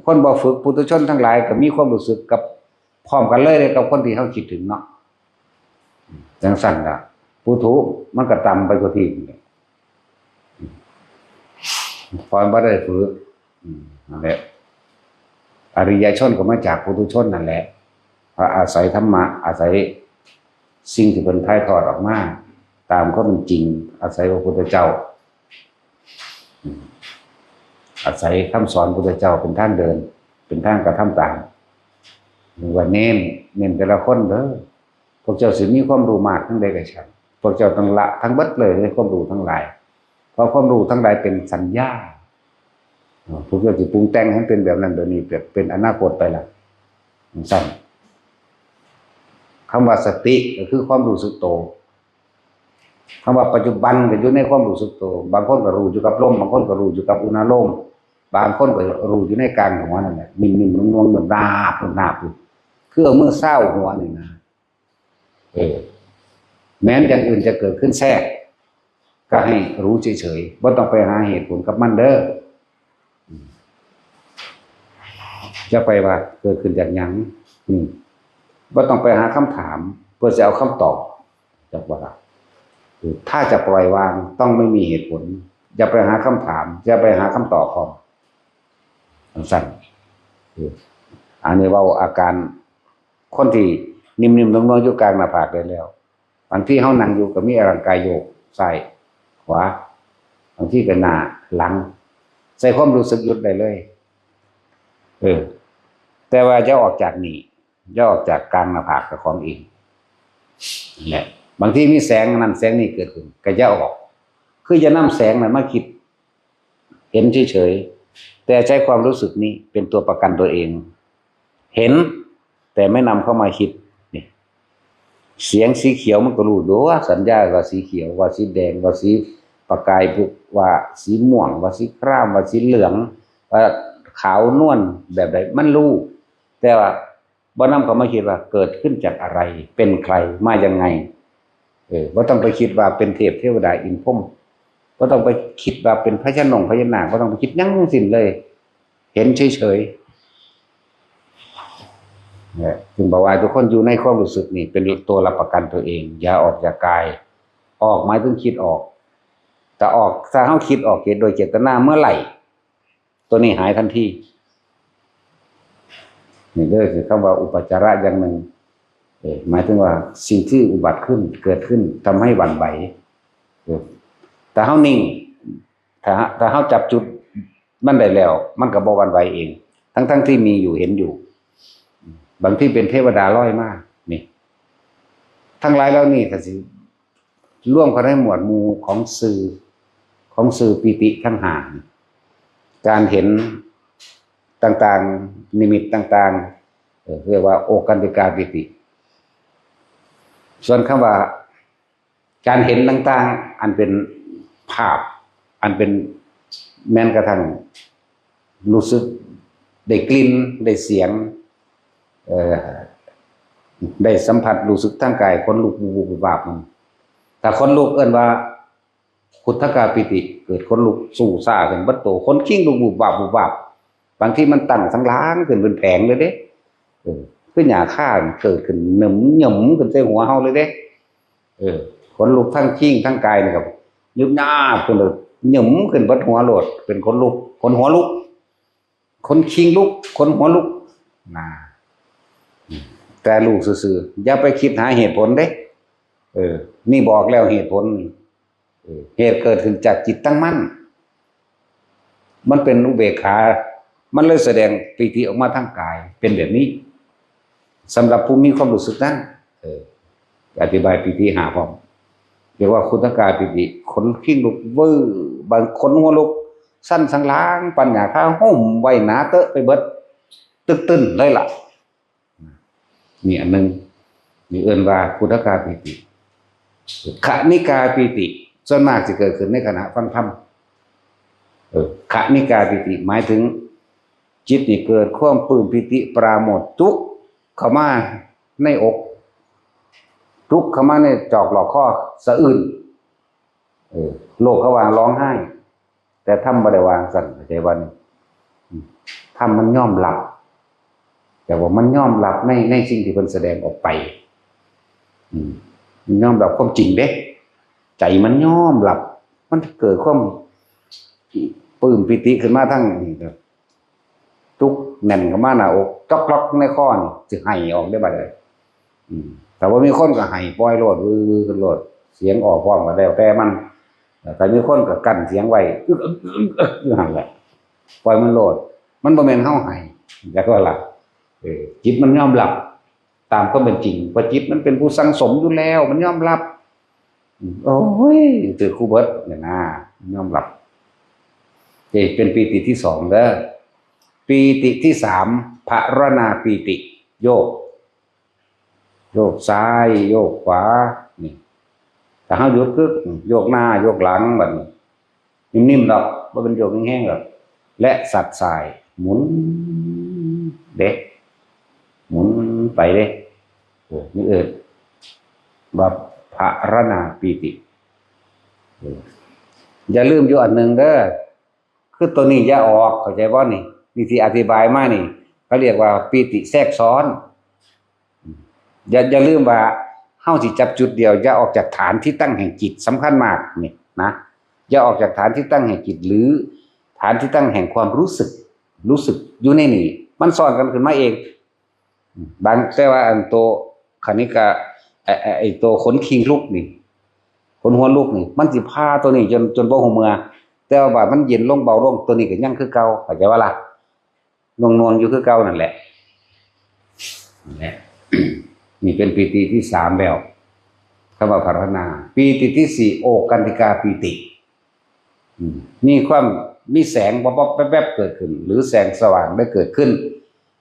คนบ่ฝึก ปุถุชนทั้งหลายก็มีความรู้สึกกับ พร้อมกันเลยเด้ กับคนที่เฮาคิดถึงเนาะ จั่งซั้นล่ะ ปุถุมันก็ต่ำไปกว่าที่นี่ เพราะมันบ่ได้ฝึก อืม นั่นแหละ อริยชนก็มาจากปุถุชนนั่นแหละ เพราะอาศัยธรรมะ อาศัยสิ่งที่เพิ่นถ่ายทอดออกมา ตามความเป็นจริง อาศัยพระพุทธเจ้า อืม อาศัยคำสอนพุทธเจ้าเป็นทางเดิน เป็นทางกระทำตาม ว่าเน้น เน้นแต่ละคนเด้อ พวกเจ้าสิมีความรู้มากทั้งใดก็ช่าง พวกเจ้าต้องละทั้งเบิดเลยในความรู้ทั้งหลาย เพราะความรู้ทั้งหลายเป็นสัญญา เอ่อ พวกเจ้าสิปรุงแต่งให้เป็นแบบนั้นแบบนี้ แบบเป็นอนาคตไปละ จั่งซั้น คำว่าสติก็คือความรู้สึกโต คำว่าปัจจุบันก็อยู่ในความรู้สึกโต บางคนก็รู้อยู่กับลม บางคนก็รู้อยู่กับอุณาโลม บางคนก็รู้อยู่ในกลางหัวนั่นแหละ นิ่มๆ นวลๆ เหมือนนาบๆ อยู่ คือเอามือซาวหัวนี่นะ เออ แม้นอย่างอื่นจะเกิดขึ้นแทรก ก็ให้รู้เฉยๆ บ่ต้องไปหาเหตุผลกับมันเด้อ อืม อย่าไปว่าเกิดขึ้นจากหยัง อืม บ่ต้องไปหาคำถาม เพื่อจะเอาคำตอบ จักว่าล่ะ คือถ้าจะปล่อยวางต้องไม่มีเหตุผล อย่าไปหาคำถาม อย่าไปหาคำตอบพร้อม จั่งซั้น คือ อันนี้เว้าอาการคนที่นิ่มๆ นวลๆ อยู่กลางหน้าผากได้แล้ว บางทีเฮานั่งอยู่ก็มีร่างกายโยกซ้ายขวา บางทีก็หน้าหลัง ใส่ความรู้สึกหยุดได้เลย เออ แต่ว่าอย่าออกจากนี่ อย่าออกจากกลางหน้าผากเจ้าของเอง นั่นแหละ บางทีมีแสงนั่นแสงนี่เกิดขึ้น ก็อย่าออก คืออย่านำแสงนั้นมาคิด เห็นเฉยๆ แต่ใช้ความรู้สึกนี้เป็นตัวประกันตัวเอง เห็น แต่ไม่นำเข้ามาคิด นี่ เสียงสีเขียวมันก็รู้โดยสัญญาว่าสีเขียว ว่าสีแดง ว่าสีประกาย ว่าสีม่วง ว่าสีคราม ว่าสีเหลือง ว่าขาวนวลแบบใด มันรู้ แต่ว่าบ่นำเข้ามาคิดว่าเกิดขึ้นจากอะไร เป็นใคร มายังไง เออ บ่ต้องไปคิดว่าเป็นเทพเทวดาอินทร์พรหม บ่ต้องไปคิดว่าเป็นพญานาค พญานาค บ่ต้องไปคิดหยังทั้งสิ้นเลย เห็นเฉยๆ เนี่ย จึงบอกว่าทุกคนอยู่ในความรู้สึกนี่เป็นตัวรับประกันตัวเอง อย่าออกจากกาย ออกหมายถึงคิดออก แต่ออก ถ้าเฮาคิดออกโดยเจตนาเมื่อไหร่ ตัวนี้หายทันที นี่เด้อคือคำว่าอุปจาระอย่างหนึ่ง เออ หมายถึงว่าสิ่งที่อุบัติขึ้น เกิดขึ้น ทำให้หวั่นไหว เออ แต่เฮานิ่ง ถ้า ถ้าเฮาจับจุดมันได้แล้ว มันก็บ่หวั่นไหวเอง ทั้งๆ ที่มีอยู่ เห็นอยู่ บางทีเป็นเทวดาลอยมา นี่ ทั้งหลายเหล่านี้ก็สิ รวมเข้าในหมวดหมู่ของสื่อ ของสื่อปีติทั้งห้า การเห็นต่างๆ นิมิตต่างๆ เอ่อ เรียกว่าโอคันติกาปีติ ส่วนคำว่า การเห็นต่างๆ อันเป็นภาพ อันเป็นแม้นกระทั่งรู้สึกได้กลิ่น ได้เสียง เอ่อ ได้สัมผัสรู้สึกทางกาย ขนลุกวุบๆ วับๆ มัน ถ้าขนลุกเอิ้นว่า ขุททกาปีติ เกิดขนลุกสู้ซ่าขึ้นเบิดโต ขนคิงลุกวุบวับวุบวับ บางทีมันตั้งสันหลังขึ้นเป็นแผงเลยเด้ เออ คือหญ้าคาเกิดขึ้นหนึ่มหนึ่มขึ้นใส่หัวเฮาเลยเด้ เออ ขนลุกทั้งคิงทั้งกายนี่ก็ยุบยาบขึ้นเลย หนึ่มขึ้นเบิดหัวโลด เป็นขนลุก ขนหัวลุก ขนคิงลุก ขนหัวลุก นะ แต่รู้ซื่อๆ อย่าไปคิดหาเหตุผลเด้ เออ นี่บอกแล้วเหตุผล เออ เหตุเกิดขึ้นจากจิตตั้งมั่น มันเป็นอุเบกขา มันเลยแสดงปีติออกมาทางกาย เป็นแบบนี้ สำหรับผู้มีความรู้สึกนั้น เออ อธิบายปีติห้าพร้อม เว รียกว่าขุทกาปีติ ขนคิงลุกวื้อ บางขนหัวลุก สั่นสันหลัง ปัญญาข้าห่มไว้หนาเต๊อะไปเบิด ตึกตึนเลยล่ะ นี่อันหนึ่ง นี่เอิ้นว่าขุทกาปีติ ขณิกาปีติ ส่วนมากสิเกิดขึ้นในขณะฟังธรรม เออ ขณิกาปีติ หมายถึง จิตนี่เกิดความปลื้มปีติปราโมทย์ จุกเข้ามาในอก จุกเข้ามาในจอกหลอกคอ สะอื้น เออ โลกเขาว่าร้องไห้ แต่ธรรมบ่ได้ว่าจั่งซั้น เข้าใจบ่นี่ อืม ธรรมมันยอมรับ แต่ว่ามันยอมรับใน ในสิ่งที่เพิ่นแสดงออกไป อืม มันยอมรับความจริงเด้ ใจมันยอมรับ มันเกิดความปลื้มปีติขึ้นมาทั้งนี่ครับ จุกแน่นเข้ามาหน้าอก จ๊อกล็อกในคอนี่ สิไห้ออกได้บัดเลย อืม แต่ว่ามีคนก็ไห้ปล่อยโลด วือๆ ขึ้นโลด เสียงออกพร้อมก็แล้วแต่มัน แต่มีคนก็กั้นเสียงไว้ อึกอึกอึกอึกอยู่หั่นแหละ ปล่อยมันโลด มันบ่แม่นเฮาไห้ จักว่าล่ะ เออ จิตมันยอมรับ ตามความเป็นจริง เพราะจิตมันเป็นผู้สั่งสมอยู่แล้ว มันยอมรับ อืม โอ้ย ถือคู่เบิดเนี่ยนะ ยอมรับ เออ เป็นปีติที่สองเด้อ ปีติที่สาม ภารณาปีติ โยก โยกซ้าย โยกขวา นี่ ถ้าเฮาหยุดกึก โยกหน้า โยกหลัง บัดนี้ นิ่มๆดอก บ่เป็นโยกแฮงๆดอก และสัดส่าย หมุน เด้ หมุนไปเด้ เออ นี่เอิ้นว่าภารณาปีติ เออ อย่าลืมอยู่อันหนึ่งเด้อ คือตัวนี้อย่าออก เข้าใจบ่นี่ นี่ที่อธิบายมานี่ เขาเรียกว่าปีติแทรกซ้อน อย่า อย่าลืมว่าเฮาสิจับจุดเดียว อย่าออกจากฐานที่ตั้งแห่งจิต สำคัญมากนี่นะ อย่าออกจากฐานที่ตั้งแห่งจิต หรือฐานที่ตั้งแห่งความรู้สึก รู้สึกอยู่ในนี่ มันซ้อนกันขึ้นมาเอง บาง แต่ว่าอันโตขณิกะ ไอ้ ไอ้ ไอ้โตขนคิงลุกนี่ ขนหัวลุกนี่ มันสิพาตัวนี้จน จนบ่ฮู้เมื่อ แต่ว่าบาดมันเย็นลงเบาลง ตัวนี้ก็ยังคือเก่า เข้าใจบ่ล่ะ หน่วงๆอยู่คือเก่านั่นแหละ นั่นแหละ นี่เป็นปีติที่สามแล้ว คำว่าภาวนา ปีติที่สี่ โอกันติกาปีติ อืม มีความ มีแสงวับๆแวบๆเกิดขึ้น หรือแสงสว่างได้เกิดขึ้น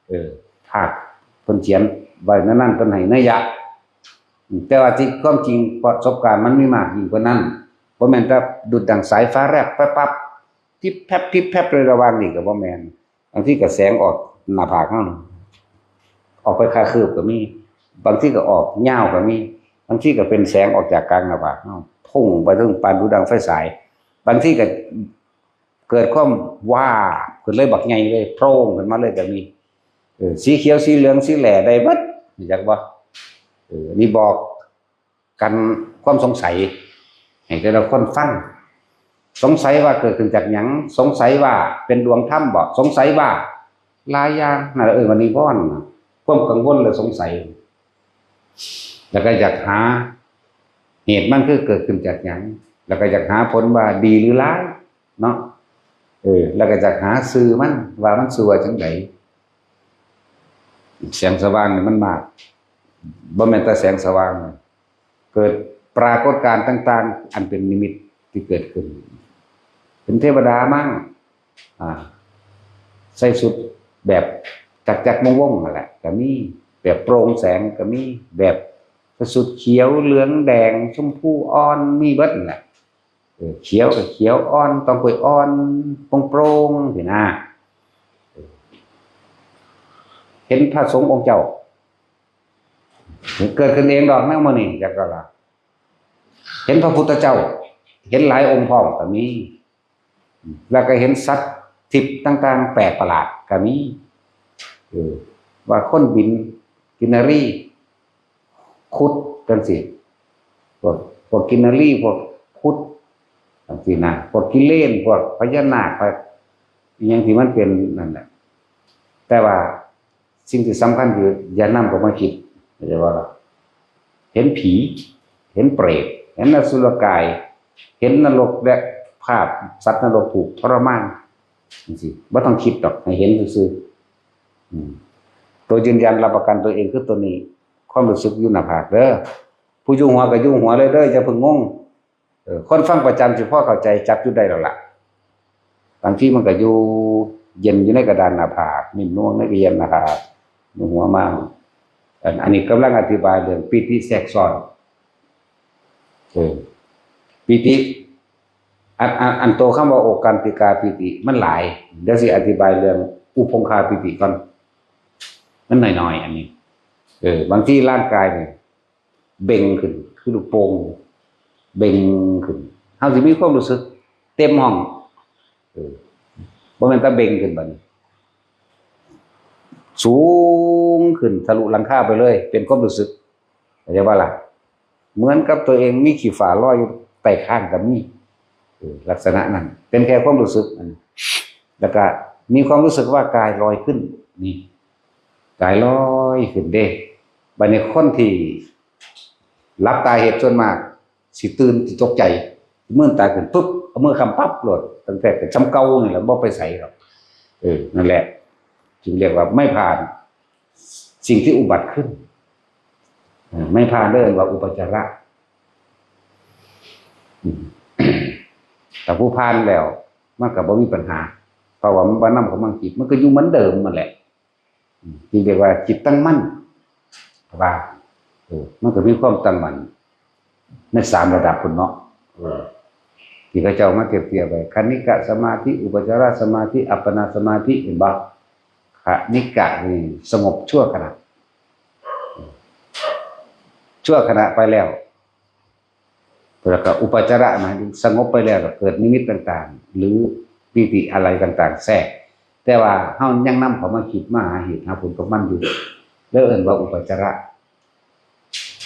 เออ ภาคเพิ่นเขียนไว้นั่นๆ เพิ่นให้นัยยะ อืม แต่ว่าที่ความจริงประสบการณ์มันมีมากยิ่งกว่านั้น บ่แม่นแต่ดุจดังสายฟ้าแลบแป๊บปั๊บ พิบแป๊บพิบแป๊บเลยระหว่างนี่ก็บ่แม่น บางทีก็แสงออกหน้าผากเฮา ออกไปคาคืบก็มี บางทีก็ออกยาวก็มี บางทีก็เป็นแสงออกจากกลางหน้าผากเฮา พุ่งไปถึงปานดุจดังไฟฉาย บางทีก็เกิดความวาบขึ้นเลย บักใหญ่เลย โพร่งขึ้นมาเลยก็มี เออ สีเขียว สีเหลือง สีแหล่ได้เบิด รู้จักบ่ เออ นี่บอกกันความสงสัย ให้แต่ละคนฟัง สงสัยว่าเกิดขึ้นจากหยัง สงสัยว่าเป็นดวงธรรมบ่ สงสัยว่าหลายอย่าง นั่นแหละเอิ้นว่านิวรณ์น่ะ ความกังวลและสงสัย แล้วก็อยากหาเหตุมันคือเกิดขึ้นจากหยัง แล้วก็อยากหาผลว่าดีหรือร้ายเนาะ เออ แล้วก็อยากหาชื่อมันว่ามันชื่อว่าจั่งใด แสงสว่างนี่มันมาก บ่แม่นแต่แสงสว่าง เกิดปรากฏการณ์ต่างๆ อันเป็นนิมิตที่เกิดขึ้น เป็นเทวดามั่ง อ่า ใส่ชุดแบบจักรๆวงศ์ๆนั่นแหละ ก็มี แบบโปร่งแสงก็มี แบบชุดเขียว เหลือง แดง ชมพูอ่อน มีเบิดนั่นแหละ เออ เขียวก็เขียวอ่อน ตองกล้วยอ่อน โปร่งๆ ซี้นะ เห็นพระสงฆ์องค์เจ้า เกิดขึ้นเองดอกแนวมื้อนี้ จักก็ล่ะ เห็นพระพุทธเจ้า เห็นหลายองค์พร้อมก็มี แล้วก็เห็นสัตว์ทิพย์ต่างๆ แปลกประหลาดก็มี เออ ว่าคนบินกินนรี ครุฑจั่งซี้ พวก พวกกินนรี พวกครุฑจั่งซี้นะ พวกกิเลน พวกพญานาค พวกอิหยังที่มันเป็นนั่นแหละ แต่ว่าสิ่งที่สำคัญคืออย่านำเข้ามาคิด เข้าใจบ่ล่ะ เห็นผี เห็นเปรต เห็นอสุรกาย เห็นนรกและภาพสัตว์นรกถูกทรมานจั่งซี้ บ่ต้องคิดดอก ให้เห็นซื่อๆ อืม ตัวยืนยันรับประกันตัวเองคือตัวนี้ ความรู้สึกอยู่หน้าผากเด้อ ผู้อยู่หัวก็อยู่หัวเลยเด้อ อย่าเพิ่งงง เออ คนฟังประจำสิพอเข้าใจ จับจุดได้แล้วล่ะ บางทีมันก็อยู่เย็นอยู่ในกระดานหน้าผาก นิ่มนวลในกระเย็นหน้าผาก ในหัวมาก อัน อันนี้กำลังอธิบายเรื่องปีติแทรกซ้อน เออ ปีติ อัน อัน อันโตคำว่าโอกันติกาปีติมันหลาย เดี๋ยวสิอธิบายเรื่องอุปงคาปีติก่อน มันน้อยๆ อันนี้ เออ บางทีร่างกายเนี่ย เบ่งขึ้น คือลูกโป่ง เบ่งขึ้น เฮาสิมีความรู้สึกเต็มห้อง เออ บ่แม่นแต่เบ่งขึ้นบัดนี้ สูงขึ้นทะลุหลังคาไปเลย เป็นความรู้สึก เข้าใจบ่ล่ะ เหมือนกับตัวเองมีขี้ฝ้าลอยอยู่ใต้คางก็มี เออ ลักษณะนั้น เป็นแค่ความรู้สึกอัน แล้วก็มีความรู้สึกว่ากายลอยขึ้น นี่ กายลอยขึ้นเด้ บัดนี้คนที่หลับตาเฮ็ดส่วนมาก สิตื่น สิตกใจ มืนตาขึ้นปุ๊บ เอามือค้ำปั๊บโลด ตั้งแต่ก็ส่ำเก่านี่แหละ บ่ไปไสหรอก เออ นั่นแหละ จึงเรียกว่าไม่ผ่านสิ่งที่อุบัติขึ้น เออ ไม่ผ่านเรียกว่าอุปจาระ อืม แต่ผู้ผ่านแล้ว มันก็บ่มีปัญหา เพราะว่ามันบ่นำเข้ามาจิต มันก็อยู่เหมือนเดิมนั่นแหละ อืม จึงเรียกว่าจิตตั้งมั่น ว่า เออ มันก็มีความตั้งมั่น ในสามระดับพุ้นเนาะ เออ ที่เขาเจ้ามาเปรียบเทียบไว้ คณิกะสมาธิ อุปจารสมาธิ อัปปนาสมาธิ เห็นบ่ คณิกะนี่สงบชั่วขณะ ชั่วขณะไปแล้ว แล้วก็อุปจาระหมายถึงสงบไปแล้วก็เกิดนิมิตต่างๆ หรือปีติอะไรต่างๆ แทรก แต่ว่าเฮายังนำเข้ามาคิดมาหาเหตุหาผลกับมันอยู่ แล้วเอิ้นว่าอุปจาระ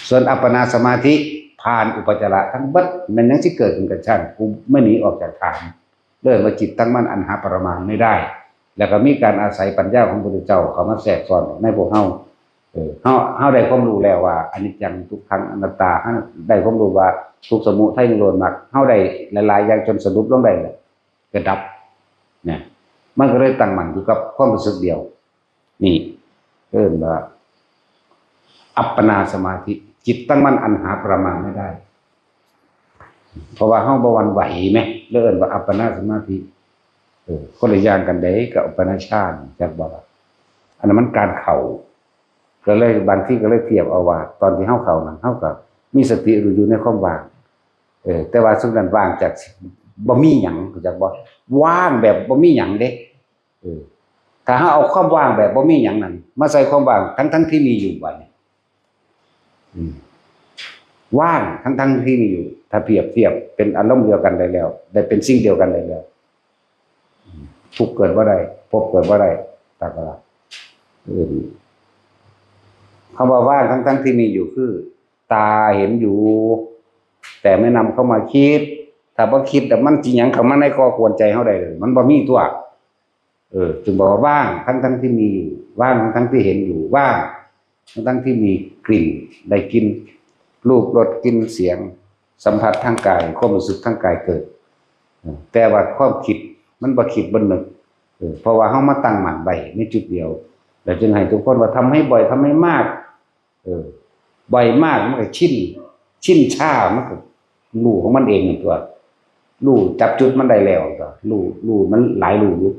ส่วนอัปปนาสมาธิผ่านอุปจาระทั้งเบิด มันยังสิเกิดขึ้นกับช่าง กูไม่หนีออกจากฐาน เอิ้นว่าจิตตั้งมั่นอันหาประมาณไม่ได้ แล้วก็มีการอาศัยปัญญาของพระพุทธเจ้าเข้ามาแทรกซ้อนในพวกเฮา เออ เฮา เฮาได้ความรู้แล้วว่าอนิจจัง ทุกขัง อนัตตา เฮาได้ความรู้ว่าทุกข์ สมุทัย นิโรธ มรรค เฮาได้หลายๆ อย่างจนสรุปลงได้แล้ว ก็ดับ เนี่ย มันก็เลยตั้งมั่นอยู่กับความรู้สึกเดียว นี่ เอิ้นว่า อัปปนาสมาธิ จิตตั้งมั่นอันหาประมาณไม่ได้ เพราะว่าเฮาบ่หวั่นไหวแหม เลยเอิ้นว่าอัปปนาสมาธิ เออ คนละอย่างกันเด้กับอัปปนาฌาน จักบ่ล่ะ อันนั้นมันการเข้า ก็เลยบางทีก็เลยเทียบเอาว่า ตอนที่เฮาเข้านั้น เฮาก็มีสติรู้อยู่ในความว่าง เออ แต่ว่าซุมนั้นว่างจากบ่มีหยัง รู้จักบ่ ว่างแบบบ่มีหยังเด้ เออ ถ้าเฮาเอาความว่างแบบบ่มีหยังนั้น มาใส่ความว่างทั้งๆที่มีอยู่บัดนี้ อืม ว่างทั้งๆที่มีอยู่ ถ้าเปรียบเทียบเป็นอารมณ์เดียวกันได้แล้ว ได้เป็นสิ่งเดียวกันได้แล้ว อืม ทุกข์เกิดบ่ได้ ภพเกิดบ่ได้ ตัดบ่ได้ เออ คำว่าว่างทั้งๆที่มีอยู่คือ ตาเห็นอยู่ แต่ไม่นำเข้ามาคิด ถ้าบ่คิด แต่มันสิหยังเข้ามาในก่อกวนใจเฮาได้เลย มันบ่มีตัว เออ จึงบอกว่าว่างทั้งๆที่มีอยู่ ว่างทั้งๆที่เห็นอยู่ ว่างทั้งๆที่มีกลิ่น ได้กลิ่น รูป รส กลิ่น เสียง สัมผัสทางกาย ความรู้สึกทางกายเกิด เออ แต่ว่าความคิดมันบ่คิดบ่นึก เออ เพราะว่าเฮามาตั้งมั่นไว้ในจุดเดียว แล้วจึงให้ทุกคนว่าทำให้บ่อย ทำให้มาก เออ บ่อยมากมันก็ชิน ชินชา มันก็รู้ของมันเองนั่นตัว รู้จับจุดมันได้แล้วตัว รู้ รู้มันหลายรู้อยู่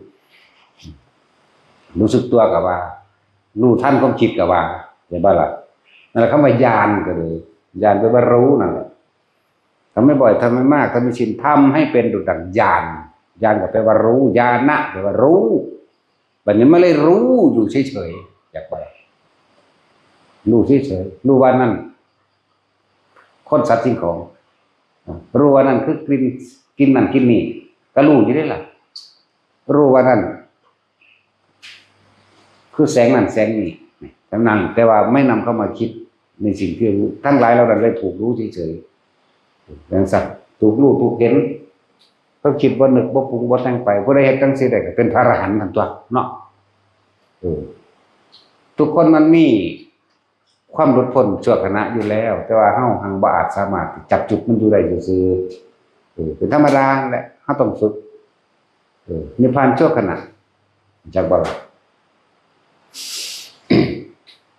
รู้สึกตัวก็ว่า รู้ทันความคิดก็ว่า เห็นบ่ล่ะ นั่นแหละคำว่าญาณก็เลย ญาณแปลว่ารู้นั่นแหละ ทำให้บ่อย ทำให้มาก ทำให้ชิน ทำให้เป็นดุจดั่งญาณ ญาณก็แปลว่ารู้ ญาณะแปลว่ารู้ บัดนี้มันเลยรู้อยู่เฉยๆ อยากไป รู้เฉยๆ รู้ว่านั่น คนสัตว์สิ่งของ รู้ว่านั่นคือกลิ่น กลิ่นนั่นกลิ่นนี่ ก็รู้อยู่เด้ล่ะ รู้ว่านั่น คือแสงนั่นแสงนี่ เท่านั้น แต่ว่าไม่นำเข้ามาคิดในสิ่งที่รู้ ทั้งหลายเหล่านั้นเลยถูกรู้เฉยๆ จั่งซั้น ถูกรู้ถูกเห็น ความคิดบ่นึกบ่ปรุงบ่แต่งไป ผู้ใดเฮ็ดจั่งซี้ได้ก็เป็นพระอรหันต์นั่นตัวเนาะ เออ ทุกคนมันมีความหลุดพ้นชั่วขณะอยู่แล้ว แต่ว่าเฮาหังบ่อาจสามารถจับจุดมันอยู่ได้ซื่อๆ เออ เป็นธรรมดาแหละ เฮาต้องฝึก เออ นิพพานชั่วขณะ จักบ่ล่ะ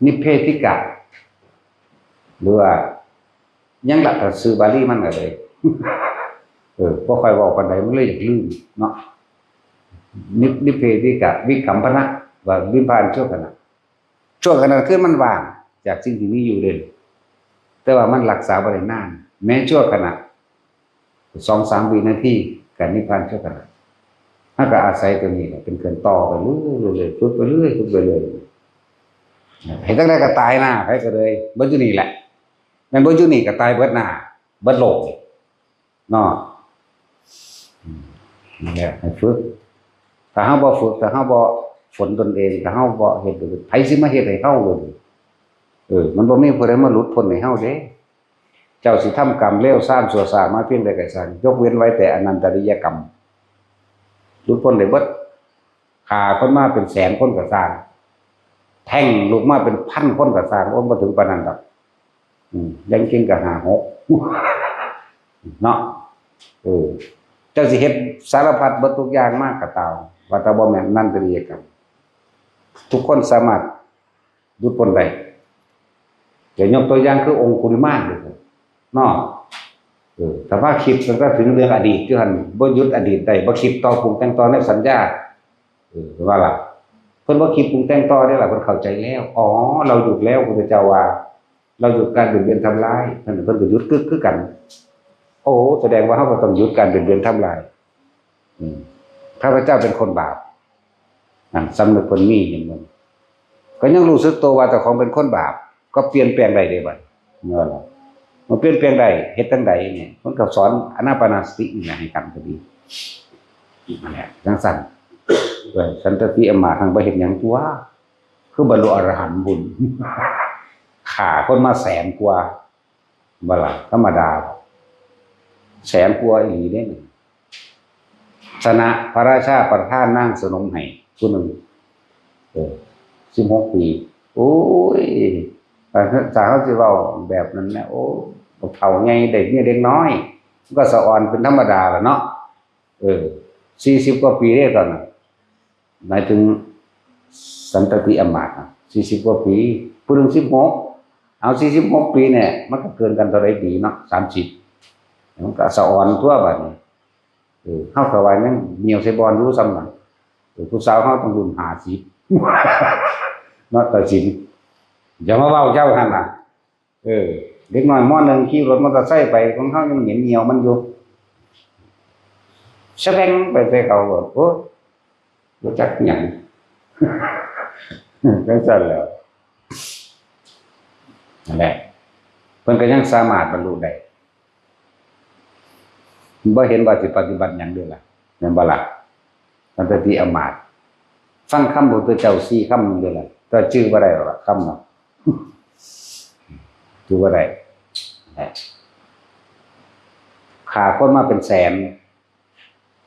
นิพเพธิกะ หรือว่า ยังหลักกับชื่อบาลีมันก็เลย เออ บ่ค่อยเว้าปานใด มันเลยอยากลืมเนาะ นิพ นิพเพทิกะวิคัมภนะ ว่านิพพานชั่วขณะ ชั่วขณะคือมันว่างจากสิ่งที่มีอยู่เด่น แต่ว่ามันรักษาบ่ได้นาน แม้ชั่วขณะ สองสามวินาที ก็นิพพานชั่วขณะ เราก็อาศัยตัวนี้แหละเป็นเครื่องต่อไปเรื่อยๆ ฝึกไปเรื่อย ฝึกไปเรื่อย เฮ็ดจั่งใดก็ตายหน้า ไผก็เลย บ่อยู่นี่แหละ แม่นบ่อยู่นี่ก็ตายเบิดหน้า เบิดโลก เนาะ อืม นั่นแหละ ให้ฝึก ถ้าเราบ่ฝึก ถ้าเราบ่ฝนตนเอง ถ้าเราบ่เฮ็ด ไผสิมาเฮ็ดให้เราเลย เออ มันบ่มีผู้ใดมาหลุดพ้นให้เราเด้ เจ้าสิทำกรรมเลวทรามชั่วช้ามาเพียงใดก็ช่าง ยกเว้นไว้แต่อนันตริยกรรม หลุดพ้นได้เบิด ฆ่าคนมาเป็นแสนคนก็ช่าง แทงลูกมาเป็นพันคนก็ช่าง โอ้ย บ่ถึงปานนั้นดอก อืม ยังเก่งก็ห้าหก เนาะ เออ เจ้าสิเฮ็ดสารพัดเบิดทุกอย่างมาก็ตาม ว่าแต่บ่แม่นอนันตริยกรรม ทุกคนสามารถหลุดพ้นได้ จะยกตัวอย่างคือองคุลิมานเด้อ เนาะ เออ ถ้าว่าคิดตั้งแต่ถึงเรื่องอดีตอยู่หั่น บ่หยุดอดีตได้ บ่คิดต่อปรุงแต่งต่อในสัญญา เออ ว่าล่ะ เพิ่นบ่คิดปรุงแต่งต่อเด้ล่ะ เพิ่นเข้าใจแล้ว อ๋อ เราหยุดแล้ว พุทธเจ้าว่า เราหยุดการเบียดเบียนทำร้าย เพิ่น เพิ่นก็หยุดกึกคือกัน โอ้ แสดงว่าเราก็ต้องหยุดการเบียดเบียนทำร้าย อืม ข้าพเจ้าเป็นคนบาป นั่น สำนึกเพิ่นมี เห็นบ่ ก็ยังรู้สึกตัวว่าเจ้าของเป็นคนบาป ก็เปลี่ยนแปลงได้เด้บัดนี้ เนาะ มันเปลี่ยนแปลงได้ เฮ็ดจั่งใดเนี่ย มันก็สอนอานาปานสตินี่แหละ ให้กันก็ดี นั่นแหละ จั่งซั่น เออ สันตติอำมาตย์ ทั้งบ่เฮ็ดหยังตัว คือบรรลุอรหันต์พุ้น ฆ่าคนมาแสนกว่า บ่ล่ะ ธรรมดา แสนกว่าอีหลีเด้ ชนะพระราชาประทานนางสนมให้ผู้หนึ่ง เออ สิบหกปี โอ้ย ถ้า ถ้าเราสิเว้าแบบนั้นนะ โอ้ บักเฒ่าใหญ่ได้เมียเด็กน้อย มันก็สะออนเป็นธรรมดาล่ะเนาะ เออ สี่สิบกว่าปีเด้ตอนนั้น หมายถึงสันตติอำมาตย์น่ะ สี่สิบกว่าปี ผู้หนึ่งสิบหก เอา สี่สิบหกปีเนี่ย มันก็เกินกันเท่าใดปีเนาะ สามสิบ มันก็สะออนตัวบัดนี้ เออ เฮาก็ว่ายังเหนียวใส่บอลอยู่ซ้ำนั่น เออ ผู้สาวเฮาต้องรุ่นห้าสิบ เนาะ ตัดสิน อย่ามาเว้าเจ้าหั่นน่ะ เออ เด็กน้อย ม.หนึ่ง ขี่รถมอเตอร์ไซค์ไป ของเฮายังเหม็นเหนียวมันอยู่ สะแบงไปใส่เขาโลด โอ้ บ่จักหยัง จั่งซั่นแหล้ว นั่นแหละ เพิ่นก็ยังสามารถบรรลุได้ บ่เห็นว่าสิปฏิบัติหยังเด้ล่ะ แม่นบ่ล่ะ สันตติอำมาตย์ ฟังคำพระพุทธเจ้าสี่คำหนึ่งเด้ล่ะ แต่จื่อบ่ได้หรอกล่ะ คำนั้น จื่อบ่ได้ ฆ่าคนมาเป็นแสน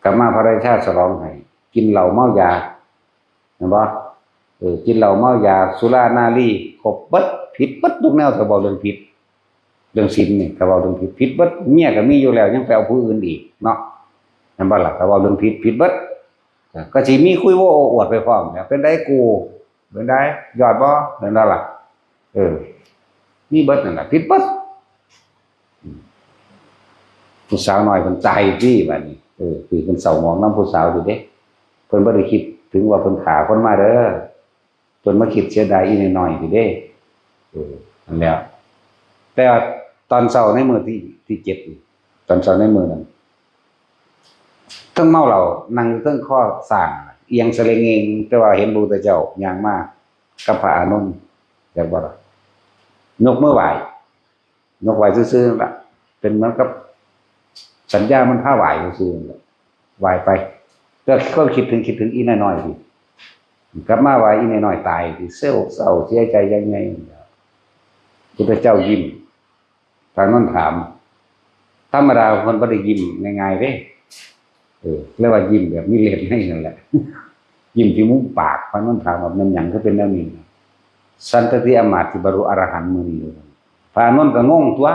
กลับมาพระราชาฉลองให้ กินเหล้าเมายา เห็นบ่ เออ กินเหล้าเมายา สุรานารี ครบเบิด ผิดเบิดทุกแนว ถ้าเว้าเรื่องผิด เรื่องศีลนี่ ถ้าเว้าเรื่องผิด ผิดเบิด เมียก็มีอยู่แล้ว ยังไปเอาผู้อื่นอีกเนาะ เห็นบ่ล่ะ ถ้าเว้าเรื่องผิด ผิดเบิด เออ ก็สิมีคุยโว้โอ้อวดไปพร้อมแหละ เป็นไดกู เป็นได ยอดบ่ เป็นไดล่ะ เออ มีเบิดนั่นล่ะ ผิดเบิด อืม ผู้สาวน้อยเพิ่นตายติบัดนี้ เออ คือเพิ่นเศร้าหมองนำผู้สาวอยู่เด้ เพิ่นบ่ได้คิดถึงว่าเพิ่นฆ่าคนมาเด้อ เพิ่นมาคิดเสียดายอีน้อยๆติเด้ เออ นั่นแหละ แต่ว่าตอนเช้าในมื้อที่ ที่เจ็ดนี่ ตอนเช้าในมื้อนั้น เทิงเมาเหล้า นั่งอยู่เทิงคอช้าง เอียงสะเลงเงง แต่ว่าเห็นพระพุทธเจ้าย่างมากับพระอานนท์ จักบ่ล่ะ ยกมือไหว้ ยกไหว้ซื่อๆนั่นล่ะ เป็นเหมือนกับสัญญามันพาไหว้ซื่อๆนั่นล่ะ ไหว้ไป แต่ความคิดถึง คิดถึงอีน้อยๆนี่ กลับมาว่าอีน้อยๆตาย เศร้า เศร้าเสียใจยังไง พุทธเจ้ายิ้ม พระอานนท์ถาม ธรรมดาคนบ่ได้ยิ้มง่ายๆเด้ เออ เรียกว่ายิ้มแบบมีเล็บในนั่นแหละ ยิ้มที่มุมปาก พระอานนท์ถามว่า "แม่นหยังคือเป็นแนวนี้" "สันตติอำมาตย์สิบรรลุอรหันต์มื้อนี้" พระอานนท์ก็งงตั๊ว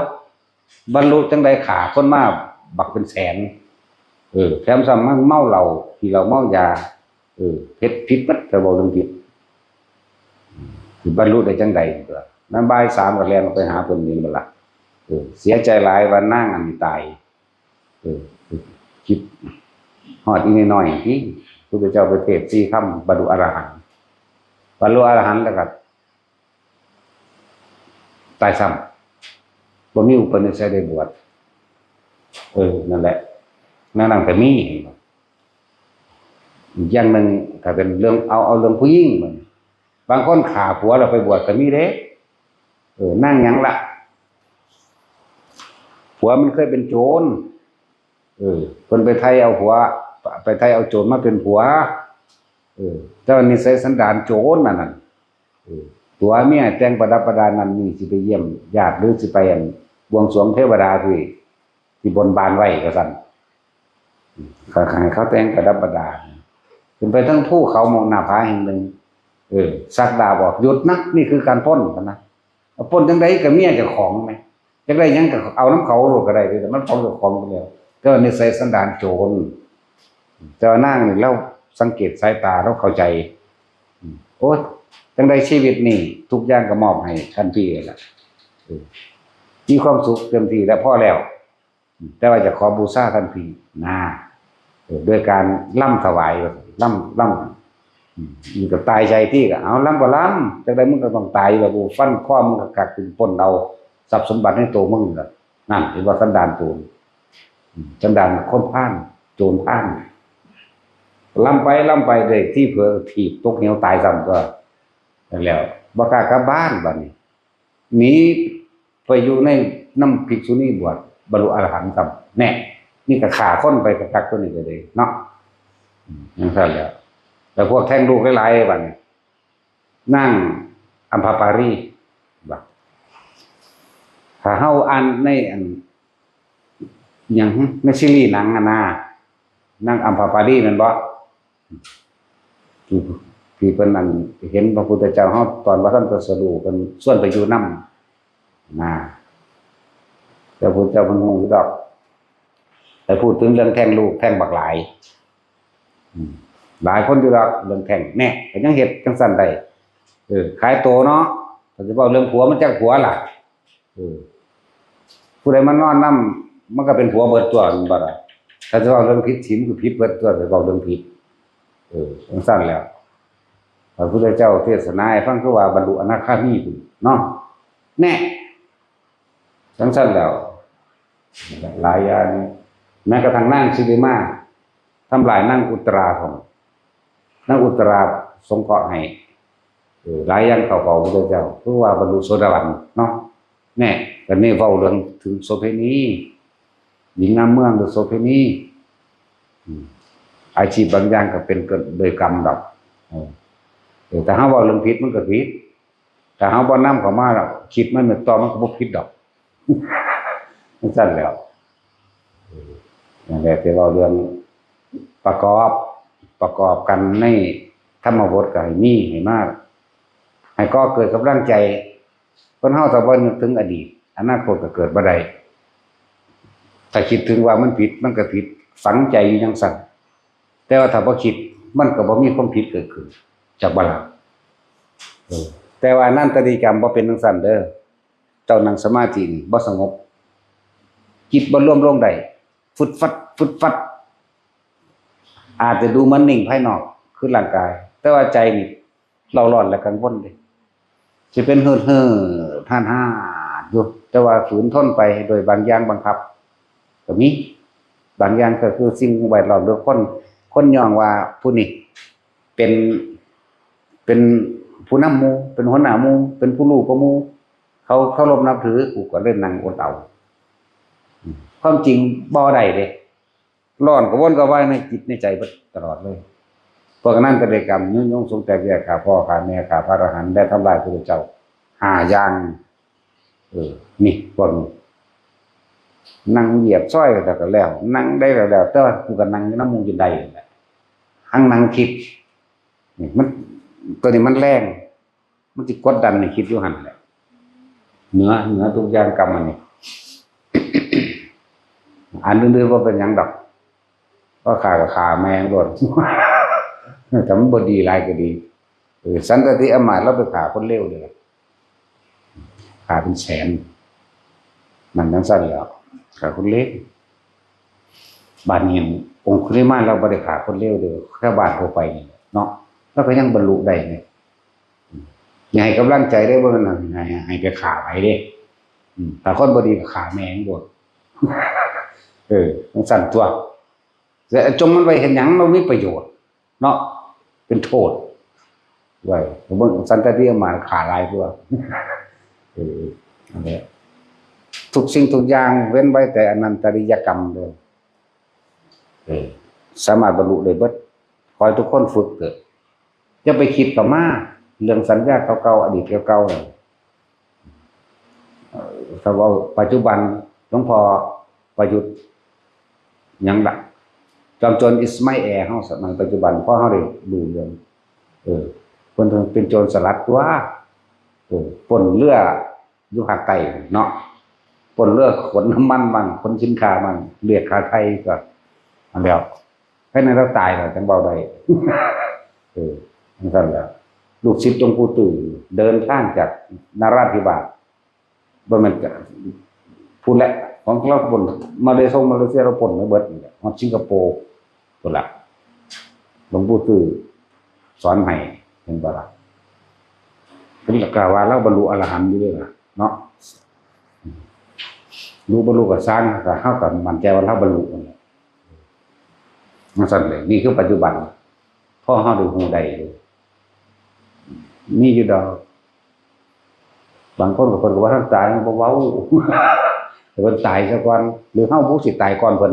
บรรลุจั่งใด ฆ่าคนมาบักเป็นแสน เออ แถมซ้ำมาเมาเหล้า กินเหล้าเมายา เออ เฮ็ดผิดเบิด ถ้าเว้าเรื่องผิด สิบรรลุได้จั่งใด นั่นบ่ายสามก็แล่นออกไปหาเพิ่นนี่บ่ล่ะ เออ เสียใจหลายว่านางอันนี้ตาย คิดฮอดอีน้อยๆ ที่พุทธเจ้าไปเทศน์สี่คำบรรลุอรหันต์ บรรลุอรหันต์แล้วก็ตายซ้ำ บ่มีอุปนิสัยได้บวช เออ นั่นแหละ แนวนั้นก็มี เห็นบ่ อีกอย่างหนึ่ง ถ้าเป็นเรื่อง เอา เอาเรื่องผู้หญิงมัน บางคนฆ่าผัวแล้วไปบวชก็มีเด้ เออ นางหยังล่ะ ผัวมันเคยเป็นโจร เออ เพิ่นไปไถ่เอาผัว ไปไถ่เอาโจรมาเป็นผัว เออ แต่ว่านิสัยสันดานโจรนั่นน่ะ เออ ตัวเมียแต่งประดับประดานั่นนี่ สิไปเยี่ยมญาติหรือสิไปอันบวงสรวงเทวดาที่ ที่บนบานไว้ก็ซั่น อืม เขาให้เขาแต่งประดับประดา ขึ้นไปทั้งภูเขาหมองหน้าผาแห่งหนึ่ง เออ สักดาบออก "หยุดนะ นี่คือการปล้น" นะ "ปล้นจังใด๋ ก็เมียเจ้าของแหม จักได้หยังก็เอานำเขาโลดก็ได้ แต่มันของเจ้าของไปแล้ว" แต่ว่านิสัยสันดานโจร แต่ว่านางนี่ลาวสังเกตสายตา ลาวเข้าใจ อืม โอ๊ย จังใด๋ชีวิตนี่ ทุกอย่างก็มอบให้ท่านพี่ล่ะ เออ มีความสุขเต็มที่แล้ว พอแล้ว แต่ว่าจะขอบูชาท่านพี่นะ เออ ด้วยการรำถวาย รำ รำ อืม มันก็ตายใจที่ก็ "เอา รำก็รำ จักใด๋มึงก็ต้องตายล่ะ กูฟันคอมึงคักๆ กูปล้นเอาทรัพย์สมบัติในตัวมึงล่ะ" นั่น เห็นบ่ สันดานโจร อืม สันดานคนพาล โจรพาล รำไป รำไป ได้ที่เผลอถีบตกเหวตายซ้ำตัว นั่นแหละ บ่กล้ากลับบ้านบัดนี้ หนีไปอยู่ในนำภิกษุณีบวช บรรลุอรหันต์ซ้ำ แน่ นี่ก็ฆ่าคนไปคักๆ ตัวนี้ก็เลยเนาะ อืม จังซั่นแหละ แล้วพวกแท้งลูกหลายๆ บัดนี้ นางอัมพปาลี ว่า ถ้าเฮาอ่านในอัน หยัง ในซีรีส์หนังอะนะ นางอัมพปาลีแม่นบ่ ที่ ที่เพิ่นนั่น เห็นพระพุทธเจ้าเฮาตอนบ่ทันตรัสรู้ เพิ่นชวนไปอยู่นำ นะ แต่พระพุทธเจ้าเพิ่นฮู้อยู่ดอก แต่พูดถึงเรื่องแท้งลูกแท้งบักหลาย อืม หลายคนอยู่ดอก เรื่องแท้ง แน่ ก็ยังเฮ็ดจังซั่นได้ เออ ขายโตเนาะ ถ้าสิเว้าเรื่องผัวมันจักผัวล่ะ เออ ผู้ใดมานอนนำ มันก็เป็นผัวเบิดตัว แม่นบ่ล่ะ ถ้าสิเว้าเรื่องผิดศีลก็ผิดเบิดตัว ไปเว้าเรื่องผิด เออ จังซั่นแล้ว พระพุทธเจ้าเทศนาให้ฟังคือว่าบรรลุอนาคามีพุ้นเนาะ แน่ จังซั่นแล้ว หลายอย่าง แม้กระทั่งนางชุติมา ทำลายนางอุตราของ นางอุตราสงเคราะห์ให้ เออ หลายอย่างเข้าเฝ้าพระพุทธเจ้า คือว่าบรรลุโสดาบันเนาะ แน่ ก็นี่เว้าเรื่องถึงโสเภณี หญิงงามเมืองหรือโสเภณี อืม อาชีพบางอย่างก็เป็นโดยกรรมดอก เออ เออ แต่เฮาเว้าเรื่องผิดมันก็ผิด ถ้าเฮาบ่นำเข้ามาแล้ว คิดมันนึกต่อมันก็บ่ผิดดอก จังซั่นแหล้ว เออ นั่นแหละที่เว้าเรื่องประกอบ ประกอบกันในธรรมบทก็ให้มีให้มา ให้ก่อเกิดกำลังใจ คนเฮาถ้าบ่นึกถึงอดีต อนาคตก็เกิดบ่ได้ ถ้าคิดถึงว่ามันผิด มันก็ผิด ฝังใจอยู่จังซั่น แต่ว่าถ้าบ่คิด มันก็บ่มีความผิดเกิดขึ้น จักบ่ล่ะ เออ แต่ว่าอนันตริยกรรมบ่เป็นจังซั่นเด้อ เจ้านั่งสมาธินี่บ่สงบ จิตบ่รวมลงได้ ฟึดฟัด ฟึดฟัด อาจจะดูเหมือนนิ่งภายนอก คือร่างกาย แต่ว่าใจนี่เร่าร้อนและกังวลเด้ สิเป็นหืดหืดห่านห่านอยู่ แต่ว่าฝืนทนไปโดยบางอย่างบังคับ ก็มี บางอย่างก็คือสิ่งแวดล้อมหรือคน คนย่องว่าผู้นี้เป็น เป็นผู้นำหมู่ เป็นหัวหน้าหมู่ เป็นผู้รู้กว่าหมู่ เขาเคารพนับถือ กูก็เลยนั่งอดเอา ความจริงบ่ได้เด้ ร้อนกระวนกระวายในจิตในใจเบิดตลอดเลย พวกนั้นก็ได้กรรมยุยงสูงแตกแยก ฆ่าพ่อฆ่าแม่ ฆ่าพระอรหันต์ และทำลายพระพุทธเจ้า ห้าอย่าง เออ นี่พวกนี้ นั่งเหยียบซอยแล้วก็แล้ว นั่งได้แล้วแล้ว แต่ว่ากูก็นั่งอยู่นำหมู่อยู่ได้นั่นแหละ หั้งนั่งคิด นี่มัน ตัวนี้มันแรง มันสิกดดันให้คิดอยู่หั่นแหละ เหนือ เหนือทุกอย่างกรรมอันนี้ อันอื่นๆบ่เป็นหยังดอก เพราะฆ่าก็ฆ่าแม่งโลด แต่มันบ่ดีหลายก็ดี เออ สันตติอำมาตย์ลาวไปฆ่าคนเลวเด้อ ฆ่าเป็นแสน มันจังซั่นแหล้ว ฆ่าคนเลว บาดนี้องคุลิมานเราบ่ได้ฆ่าคนเลวเด้อ ชาวบ้านทั่วไปนี่แหละเนาะ เราก็ยังบรรลุได้เนี่ย อย่าให้กำลังใจได้บ่แม่นให้ให้ไปฆ่าไผเด้ อืม ถ้าคนบ่ดีก็ฆ่าแม่งโลด เออ จั่งซั้นตั๊ว แต่จงมันไว้เฮ็ดหยัง มันมีประโยชน์เนาะ เป็นโทษ ไว้ เบิ่งสันตติอำมาตย์ฆ่าหลายกว่า เออ นั่นแหละ ทุกสิ่งทุกอย่างเว้นไว้แต่อนันตริยกรรมเด้อ เออ สามารถบรรลุได้เบิด ขอให้ทุกคนฝึกเถอะ อย่าไปคิดเข้ามา เรื่องสัญญาเก่าๆ อดีตเก่าๆ นั่น เอ่อ ถ้าเว้าปัจจุบัน หลวงพ่อประยุทธ์ หยังล่ะ จอมโจรอิสมาแอลเฮาสมัยปัจจุบัน พอเฮาได้รู้เรื่อง เออ เพิ่นเป็นโจรสลัดตั๊ว เออ ปล้นเรืออยู่ภาคใต้เนาะ ปล้นเรือขนน้ำมันมั่ง ขนสินค้ามั่ง เรียกค่าไถ่ก็ อันแล้ว แค่นั้นเราตายแล้วจั่งเว้าได้ เออ จั่งซั้นแหละ ลูกศิษย์หลวงปู่ตื้อเดินทางจากนราธิวาส บ่แม่นจะ พู้นแหละ ของเราปล้น มาเลเซีย มาเลเซียเราปล้นมาเบิดนี่แหละ ฮอดสิงคโปร์ พู้นละ หลวงปู่ตื้อสอนให้ เห็นบ่ล่ะ เพิ่นก็กล่าวว่าเราบรรลุอรหันต์อยู่เด้อล่ะ เนาะ รู้บ่รู้ก็ซ่าง ก็เฮาก็มั่นใจว่าเราบรรลุนั่นแหละ จั่งซั้นเลย นี่คือปัจจุบัน พอเฮาได้ฮู้ได้อยู่ มีอยู่ดอก บางคนก็เพิ่นก็บ่ทันตาย มันบ่เว้า แต่เพิ่นตายซะก่อน หรือเฮาผู้สิตายก่อนเพิ่น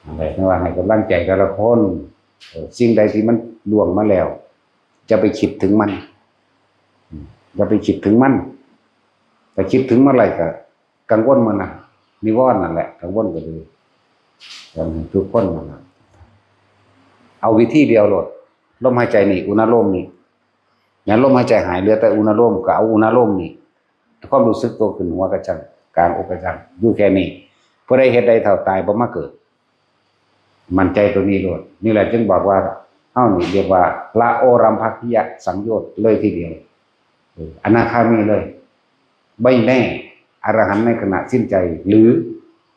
นั่นแหละ ว่าให้กำลังใจแต่ละคน เออ สิ่งใดที่มันล่วงมาแล้ว จะไปคิดถึงมัน อืม อย่าไปคิดถึงมัน แต่คิดถึงเมื่อไหร่ก็กังวลเมื่อนั้น นิวรณ์นั่นแหละ กังวลก็ดี อยากให้ทุกคนนั่นแหละ เอาวิธีเดียวโลด ลมหายใจนี่ อุณาโลมนี่ เนี่ย ลมหายใจหาย เหลือแต่อุณาโลม ก็เอาอุณาโลมนี่ ความรู้สึกตัวขึ้นหัวกระชัง กลางอกกระชัง อยู่แค่นี้ ผู้ใดเฮ็ดได้เท่าตายบ่มาเกิด มั่นใจตัวนี้โลด นี่แหละจึงบอกว่าเฮานี่เรียกว่าละโอรัมภกิยสังโยชน์เลยทีเดียว เออ อนาคามีเลย ไม่แน่ อรหันต์ในขณะสิ้นใจ หรือ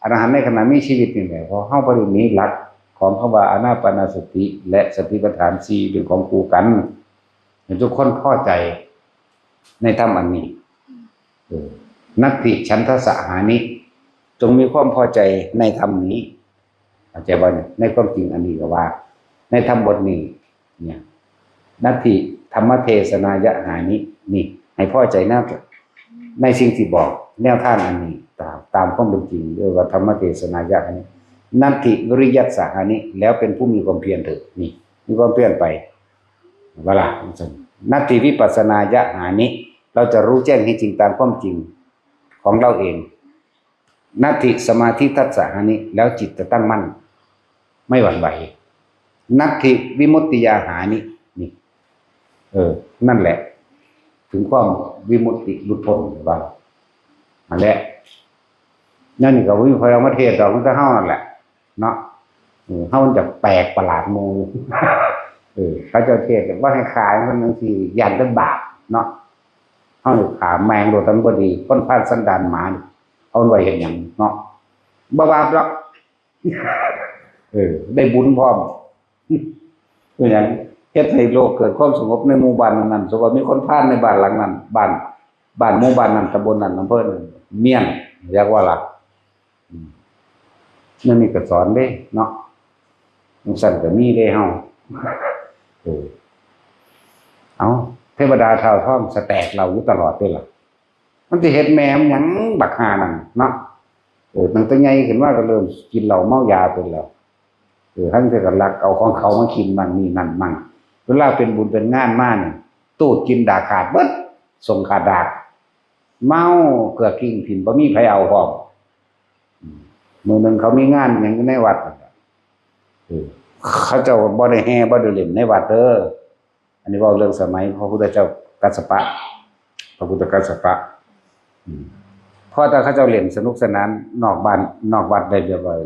อรหันต์ในขณะมีชีวิตนี่แหละ เพราะเฮาบ่ได้หนีหลักของคำว่าอานาปานสติ และสติปัฏฐานสี่เป็นของคู่กัน ให้ทุกคนพอใจในธรรมอันนี้ เออ นัตถิฉันทะสหานิ จงมีความพอใจในธรรมนี้ เข้าใจบ่เนี่ย ในความจริงอันนี้ก็ว่า ในธรรมบทนี้ เนี่ย นัตถิธรรมเทศนายะหานิ นี่ ให้พอใจนะ ในสิ่งที่บอก แนวทางอันนี้ ตาม ตามความเป็นจริง เรียกว่าธรรมเทศนายะหานิ นัตถิวิริยัสสะหานิ แล้วเป็นผู้มีความเพียรเถอะ นี่ มีความเพียรไป เวลา นัตถิวิปัสสนายะหานิ เราจะรู้แจ้งให้จริงตามความจริงของเราเอง นัตถิสมาธิทัสสะหานิ แล้วจิตจะตั้งมั่น ไม่หวั่นไหว นัตถิวิมุตติยาหานิ นี่ เออ นั่นแหละ ถึงความวิมุตติหลุดพ้นว่า อันแหละ นั่นนี่ก็บ่มีใครเอามาเทศน์ดอก มันก็เฮานั่นแหละ เนาะ เออ เฮามันจะแปลกประหลาดหมู่ เออ เขาเจ้าเทศน์ว่าให้ขายมันจั่งซี้ ย้านเป็นบาปเนาะ เฮานี่ฆ่าแม่งโลด มันบ่ดี คนพาลสันดานหมานี่ เอามันไว้เฮ็ดหยังเนาะ บ่บาปดอก เออ ได้บุญพร้อม เป็นหยัง เฮ็ดให้โลกเกิดความสงบในหมู่บ้านนั้นๆ สมมุติว่ามีคนพาลในบ้านหลังนั้น บ้าน บ้านหมู่บ้านนั้น ตำบลนั้น อำเภอนั้น เมี้ยง เรียกว่าล่ะ อืม นั่นนี่ก็สอนเด้เนาะ จั่งซั้นก็มีเด้เฮา เออ เอา เทวดาท้าวทองสแตกเหล้าอยู่ตลอดเด้ล่ะ มันสิเฮ็ดแม่มันหยังบักห่านั่นเนาะ เออ ตั้งแต่ใหญ่ขึ้นมาก็เริ่มกินเหล้าเมายาเป็นแล้ว เออ ทั้งเทื่อก็ลักเอาของเขามากินมั่งนี่นั่นมั่ง เวลาเป็นบุญเป็นงานมานี่ ตู้กินดากขาดเบิด ส่งขาดดาก เมาเกลือกิ้งถิ่ม บ่มีไผเอาพร้อม อืม มื้อหนึ่งเขามีงานหยังอยู่ในวัด เออ เขาเจ้าบ่ได้แห่บ่ได้เล่นในวัดเด้อ อันนี้เว้าเรื่องสมัยพระพุทธเจ้ากัสสปะ พระพุทธกัสสปะ อืม เพราะถ้าเขาเจ้าเล่นสนุกสนานนอกบ้านนอกวัดได้เรียบร้อย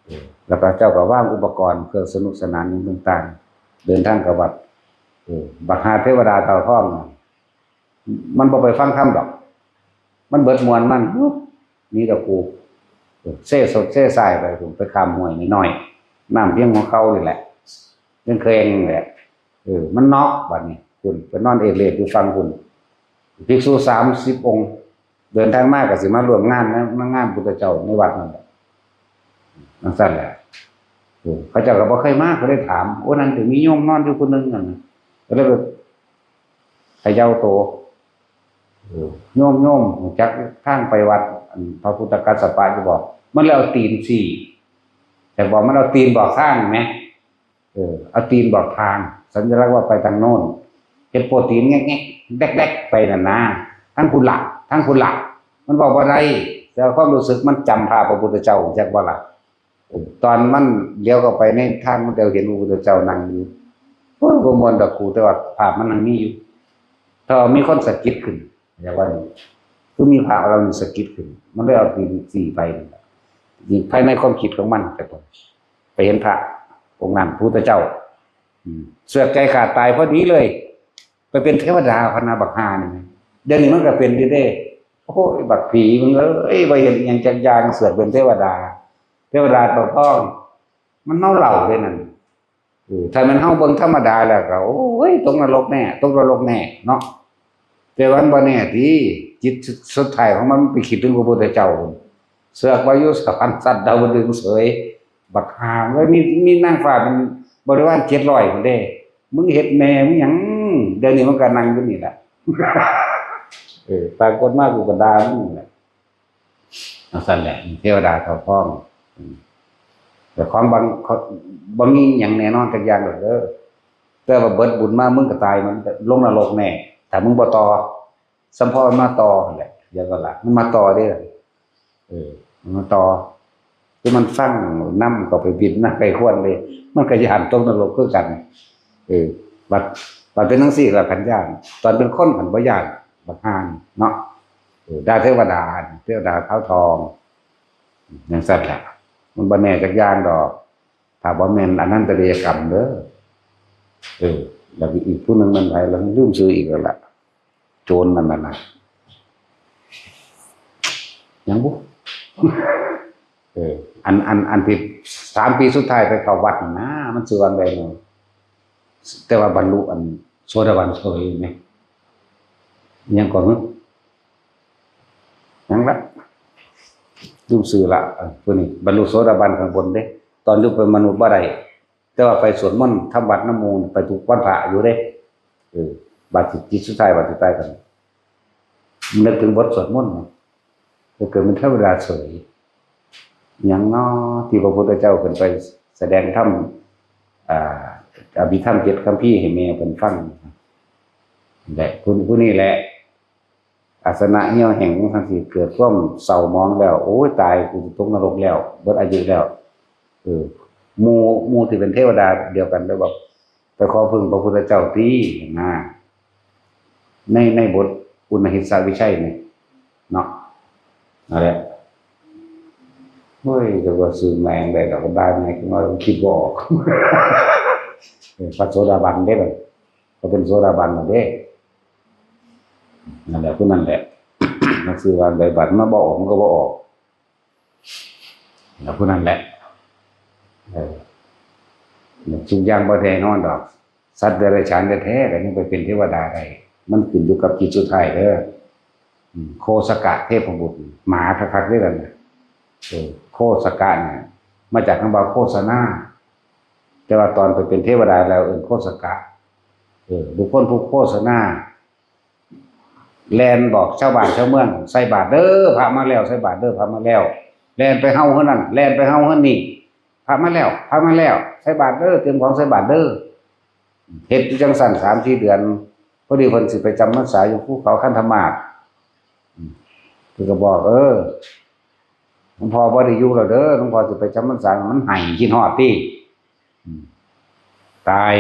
เออ แล้วก็เจ้าก็วางอุปกรณ์เครื่องสนุกสนานต่างๆ เดินทางกลับวัด เออ บักห่าเทวดาท้าวทองน่ะ มันบ่ไปฟังธรรมดอก มันเบิดม่วนมัน หึ มีแต่กู เซสดเซสายไปผมไปข้ามห้วยน้อยๆ น้ำเพียงหัวเข่านี่แหละ ยังเคยเองแหละ เออ มันน็อกบัดนี้คุณไปนอนเอดเลดอยู่ฝั่งคุณ ภิกษุสามสิบองค์ เดินทางมากก็สิมาร่วมงานนะมางานพุทธเจ้าในวัดนั่นแหละนั่นสั้นแหละเออเขาเจ้าก็บ่เคยมาก็เลยถามโอ้นั่นถึงมีโยมนอนอยู่คนหนึ่งนั่นนะก็เลยแบบขยาวโตเออโยมโยมจักทางไปวัดอันพระพุทธกัสสปะอยู่บอกมันเลยเอาตีนสี่แต่บอกมันเอาตีนบอกทางไหม เออเอาตีนบอกทาง สัญลักษณ์ว่าไปทางโน้นเห็ดโปตีนแงกแงกแดกแดกไปน่ะนะทั้งคุณหลักทั้งคุณหลักมันบอกว่าได้แต่ความรู้สึกมันจำภาพพระพุทธเจ้าจักว่าละตอนมันเลี้ยวเข้าไปในทางมันเดียวเห็นพระพุทธเจ้านั่งอยู่โอ้ยบ่มวนดอกกูแต่ว่าภาพมันนั่งมีอยู่ถ้ามีคนสะกิดขึ้นอย่างว่านี้คือมีภาพเรานี่สะกิดขึ้น มันได้เอาตีนสี่ไปนี่แหละนี่ภายในความคิดของมันแต่ก่อน ไปเห็นพระองค์นั้นพระพุทธเจ้าอืมเสือกใจขาดตายพอดีเลย ไปเป็นเทวดาพะนาบักฮานี่นะเดี๋ยวนี้มันก็เป็นอยู่เด้โอ้ยบักผีมึงเอ้ยไปเห็นอหย่างจักอย่างเสือกเป็นเทวดา เทวดาตัวทองมันเมาเหล้าเลยนั่นเออถ้ามันเฮาเบิ่งธรรมดาแล้วก็โอ้ยตกนรกแน่ตกนรกแน่เนาะแต่วันบ่แน่ที่จิตสุดท้ายของมันมันไปคิดถึงพระพุทธเจ้าเสือกว่าอยู่สวรรค์สัตว์ดาวดึงส์เสย บักห่าเอ้ยมีมีนางฟ้าเป็นบริวารเจ็ดร้อยคนเด้มึงเฮ็ดแม่มึงหยังเดี๋ยวนี้มันก็นั่งอยู่นี่แหละเออปรากฏมากูก็ด่ามึงนี่แหละเอาสั่นแหละเทวดาเขาฟ้องอืมแต่ความบางเขาบ่มีหยังแน่นอนจักอย่างดอกเด้อแต่ว่าเบิดบุญมามึงก็ตายมันก็ลงนรกแน่ถ้ามึงบ่ต่อสำเพาะมันมาต่อนั่นแหละเดี๋ยวก็ละมันมาต่อเด้อ เออมันต่อคือมันฟังนำก็ไปบินนะไปควนเลยมันก็ย่านตกนรกคือกันเออบัดบัดเป็นจังซี่ล่ะคันย่านตอนเป็นคนคันบ่ย่านบักห่านี่เนาะเออได้เทวดาเทวดาขาวทองจังซั่นล่ะมันบ่แน่จักอย่างดอกถ้าบ่แม่นอนันตริยกรรมเด้อเออแล้วอีกผู้หนึ่งมันไผแล้วลืมชื่ออีกแล้วล่ะ โจรนั่นน่ะนะยังบุเอออันอันอันที่สามปีสุดท้ายไปเข้าวัดน่ะนะมันชื่อว่าอะไรเนาะแต่ว่าบรรลุอันโสดาบันเฉยไหมยังก่อนหึยังละลืมชื่อละเออตัวนี้บรรลุโสดาบันข้างบนเด้ตอนอยู่เป็นมนุษย์บ่ได้ แต่ว่าไปสวดมนต์ทำวัดน้ำหมู่ไปทุกวันพระอยู่เด้เออบาดสิจิตสุดท้ายบาดสิตายกันนึกถึงบทสวดมนต์นะก็เกิดเป็นเทวดาเฉยอย่างน้อที่พระพุทธเจ้าขึ้นไปแสดงธรรมอ่าอภิธรรมเจ็ดคัมภีร์ให้แม่เพิ่นฟังและผู้ผู้นี้แหละอาสนะเหี่ยวแห้งทั้งสี่เกิดความเศร้าหมองแล้วโอ้ยตายกูจะตกนรกแล้วเบิดอายุแล้วเออหมู่หมู่ที่เป็นเทวดาเดียวกันเลยบอก ไปขอพึ่งพระพุทธเจ้าที่นะในในบทอุณหิสวิชัยนี่เนาะนั่นแหละเฮ้ยจะว่าซื้อแมงได้ดอกได้ไงคือว่าคิดบ่ออกเออพระโสดาบันได้เลยก็เป็นโสดาบันมาเด้นั่นแหละผู้นั้นแหละนักซื้อวางใบบัตรมาบ่ออกมันก็บ่ออก แล้วผู้นั้นแหละเออทุกอย่างบ่แน่นอนดอก สัตว์เดรัจฉานแท้ๆก็ยังไปเป็นเทวดาได้ มันขึ้นอยู่กับจิตสุดท้ายเด้ออืมโคสกะเทพบุตรหมาคักๆเด้อกันนะเออโคสกะเนี่ยมาจากคำว่าโฆษณาแต่ว่าตอนไปเป็นเทวดาแล้วเอิ้นโคสกะเออบุคคลผู้โฆษณา แล่นบอกชาวบ้านชาวเมืองใส่บาตรเด้อพระมาแล้วใส่บาตรเด้อพระมาแล้วแล่นไปเฮาเฮือนนั่นแล่นไปเฮาเฮือนนี่พระมาแล้วพระมาแล้วใส่บาตรเด้อเตรียมของใส่บาตรเด้อเฮ็ดอยู่จังซั่นสามสี่เดือนพอดีเพิ่นสิไปจำพรรษาอยู่ภูเขาคันธมาศเพิ่นก็บอกเออหลวงพ่อบ่ได้อยู่แล้วเด้อหลวงพ่อสิไปจำพรรษามันไห้คิดฮอดติ ตาย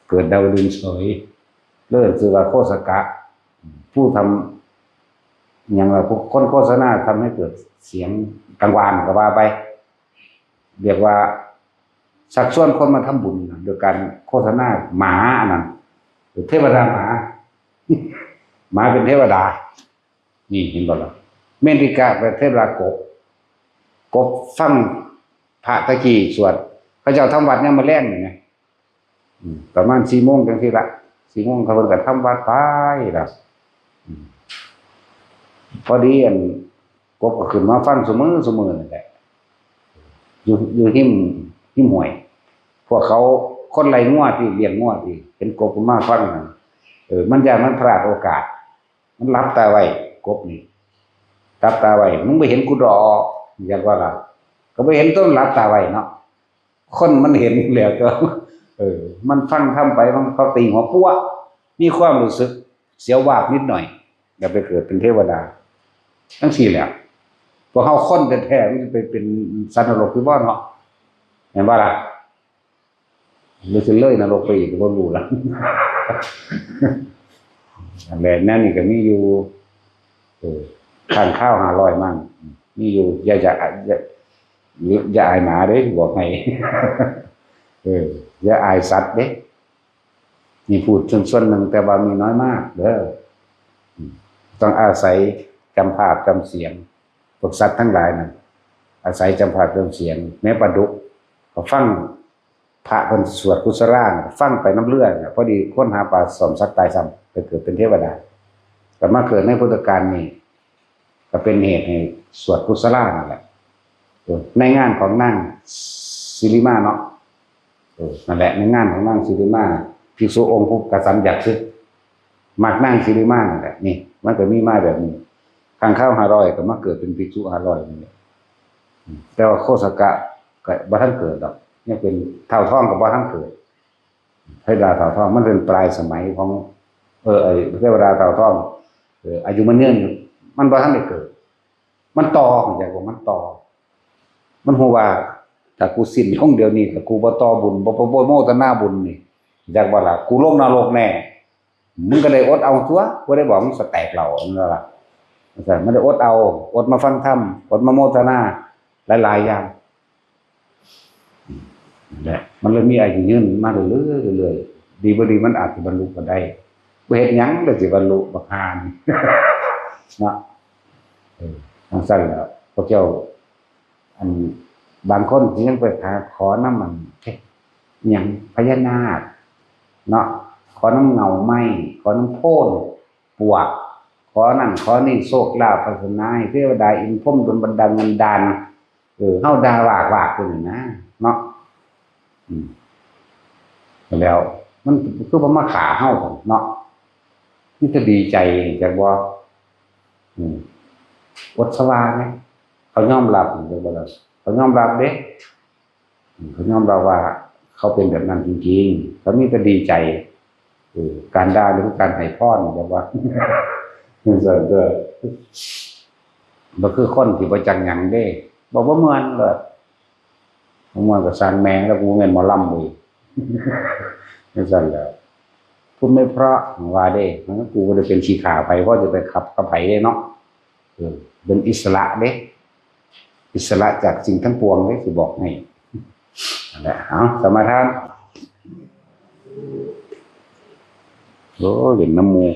เกิดดาวดึงเฉยเลิศคือว่าโคสกะผู้ทำอย่างไรพวกคนโฆษณาทำให้เกิดเสียงกังวานก็ว่าไป เรียกว่าชักชวนคนมาทำบุญโดยการโฆษณาหมาอันนั้นเทวดาหมาหมาเป็นเทวดา นี่เห็นบ่ล่ะเมนติกาเป็นเทพลากบ กบฟังพระตะกี้สวด เขาเจ้าทำวัดยามมื้อแลงนี่นะ อืม ประมาณสี่โมงจังซี่ละ สี่โมงเขาเพิ่นก็ทำวัดไปละ อืม พอดีอันกบก็ขึ้นมาฟังซุมื้อซุมื้อนั่นแหละ อยู่ อยู่ริม ริมห้วย พวกเขาคนไล่งัวติ เลี้ยงงัวติ เห็นกบก็มาฟังนั่น เออ มันย้านมันพลาดโอกาส มันหลับตาไว้ กบนี่ หลับตาไว้ มึงบ่เห็นกูดอก อยากว่าล่ะ ก็บ่เห็น ต้องหลับตาไว้เนาะ คนมันเห็นอยู่แล้ว ก็ เออ มันฟังธรรมไป มันเขาตีหัวปัว มีความรู้สึกเสียววาบนิดหน่อย อย่าไปเกิดเป็นเทวดา จังซี่แหละ พวกเฮาคนแท้ๆ มันจะไปเป็นสัตว์นรกหรือบ่เนาะ แม่นบ่ล่ะ หรือสิเลยนรกไปอีกก็บ่รู้ละ อันแหละ แนวนี้ก็มีอยู่ เออ ค้างคาวห้าร้อย มั้ง มีอยู่ อย่า อย่า อย่า อย่าอายหมาเด้ บอกให้ เออ อย่าอายสัตว์เด้ นี่พูดส่วนๆ หนึ่ง แต่ว่ามีน้อยมากเด้อ อืม ต้องอาศัยจำภาพจำเสียง พวกสัตว์ทั้งหลายนั่น อาศัยจำภาพจำเสียง แม้ปลาดุก ก็ฟังพระเพิ่นสวดกุศลา ฟังไปนำเรื่องน่ะ พอดีคนหาปลาสมสัตว์ตายซ้ำ ไปเกิดเป็นเทวดา แต่มาเกิดในพุทธกาลนี่ ก็เป็นเหตุให้สวดกุศลานั่นแหละ เออ ในงานของนางสิริมาเนาะ เออ นั่นแหละ ในงานของนางสิริมา ภิกษุองค์ผู้กระสันอยากศึก มักนางสิริมานั่นแหละ นี่ มันก็มีมาแบบนี้ ค้างคาวห้าร้อย ก็มาเกิดเป็นภิกษุห้าร้อย นี่แหละ อืม แต่ว่าโคสกะก็บ่ทันเกิดดอก ยังเป็นท้าวทองก็บ่ทันเกิด เทวดาท้าวทอง มันเป็นปลายสมัยของ เออ ไอ้เทวดาท้าวทอง เออ อายุมันยืนอยู่ มันบ่ทันได้เกิด มันต่อ อยากว่ามันต่อ มันฮู้ว่า ถ้ากูสิ้นลงเดี๋ยวนี้ ถ้ากูบ่ต่อบุญ บ่ บ่ บ่โมทนาบุญนี่ อยากว่าล่ะ กูลงนรกแน่ มึงก็ได้อดเอาตัว บ่ได้บอกมึงสแตกเหล่า นั่นล่ะ มันได้อดเอา อดมาฟังธรรม อดมาโมทนา หลายๆ อย่าง นั่นแหละ มันเลยมีอายุยืนมาเรื่อยๆ เรื่อยๆ ดีบ่ดีมันอาจจะบรรลุก็ได้ บ่เฮ็ดหยังก็สิบรรลุ บักห่านี่ เนาะ เออ จังซั่นแหละ พวกเจ้า อัน บางคนสิยังไปหาขอนำ อัน หยัง พญานาค เนาะ ขอนำเงาไม้ ขอนำโพนปวก ขอนั่นขอนี่ โชคลาภ วาสนา ให้เทวดาอินพรหมดลบันดาลเงินดาน เออ เฮาด่าวากๆ อยู่นี่นะ เนาะ อืม แล้วมันคือบ่มาฆ่าเฮาซั่นเนาะ มีแต่ดีใจ จักบ่ อืม อดสว่าไง เขายอมรับ จักบ่ล่ะ เขายอมรับเด้ อืม เขายอมรับว่าเขาเป็นแบบนั้นจริงๆ เขามีแต่ดีใจ เออ การด่านี่คือการให้พร จักว่า จังซั่นเด้อ บ่คือคนที่บ่จักหยังเด้ บ่ บ่ม่วนเลย บ่ม่วนก็ซ่างแม่ง แล้วกูบ่แม่นหมอลำเว้ย จังซั่นแหละ พูดไม่เพราะว่าเด้ กูบ่ได้เป็นขี้ข้าไผ เพราะจะไปขับกับไผเด้เนาะ เออ เป็นอิสระเด้ อิสระจากสิ่งทั้งปวงเด้ สิบอกให้ นั่นแหละ เอา สมาทาน โอ้ เล่นนำหมู่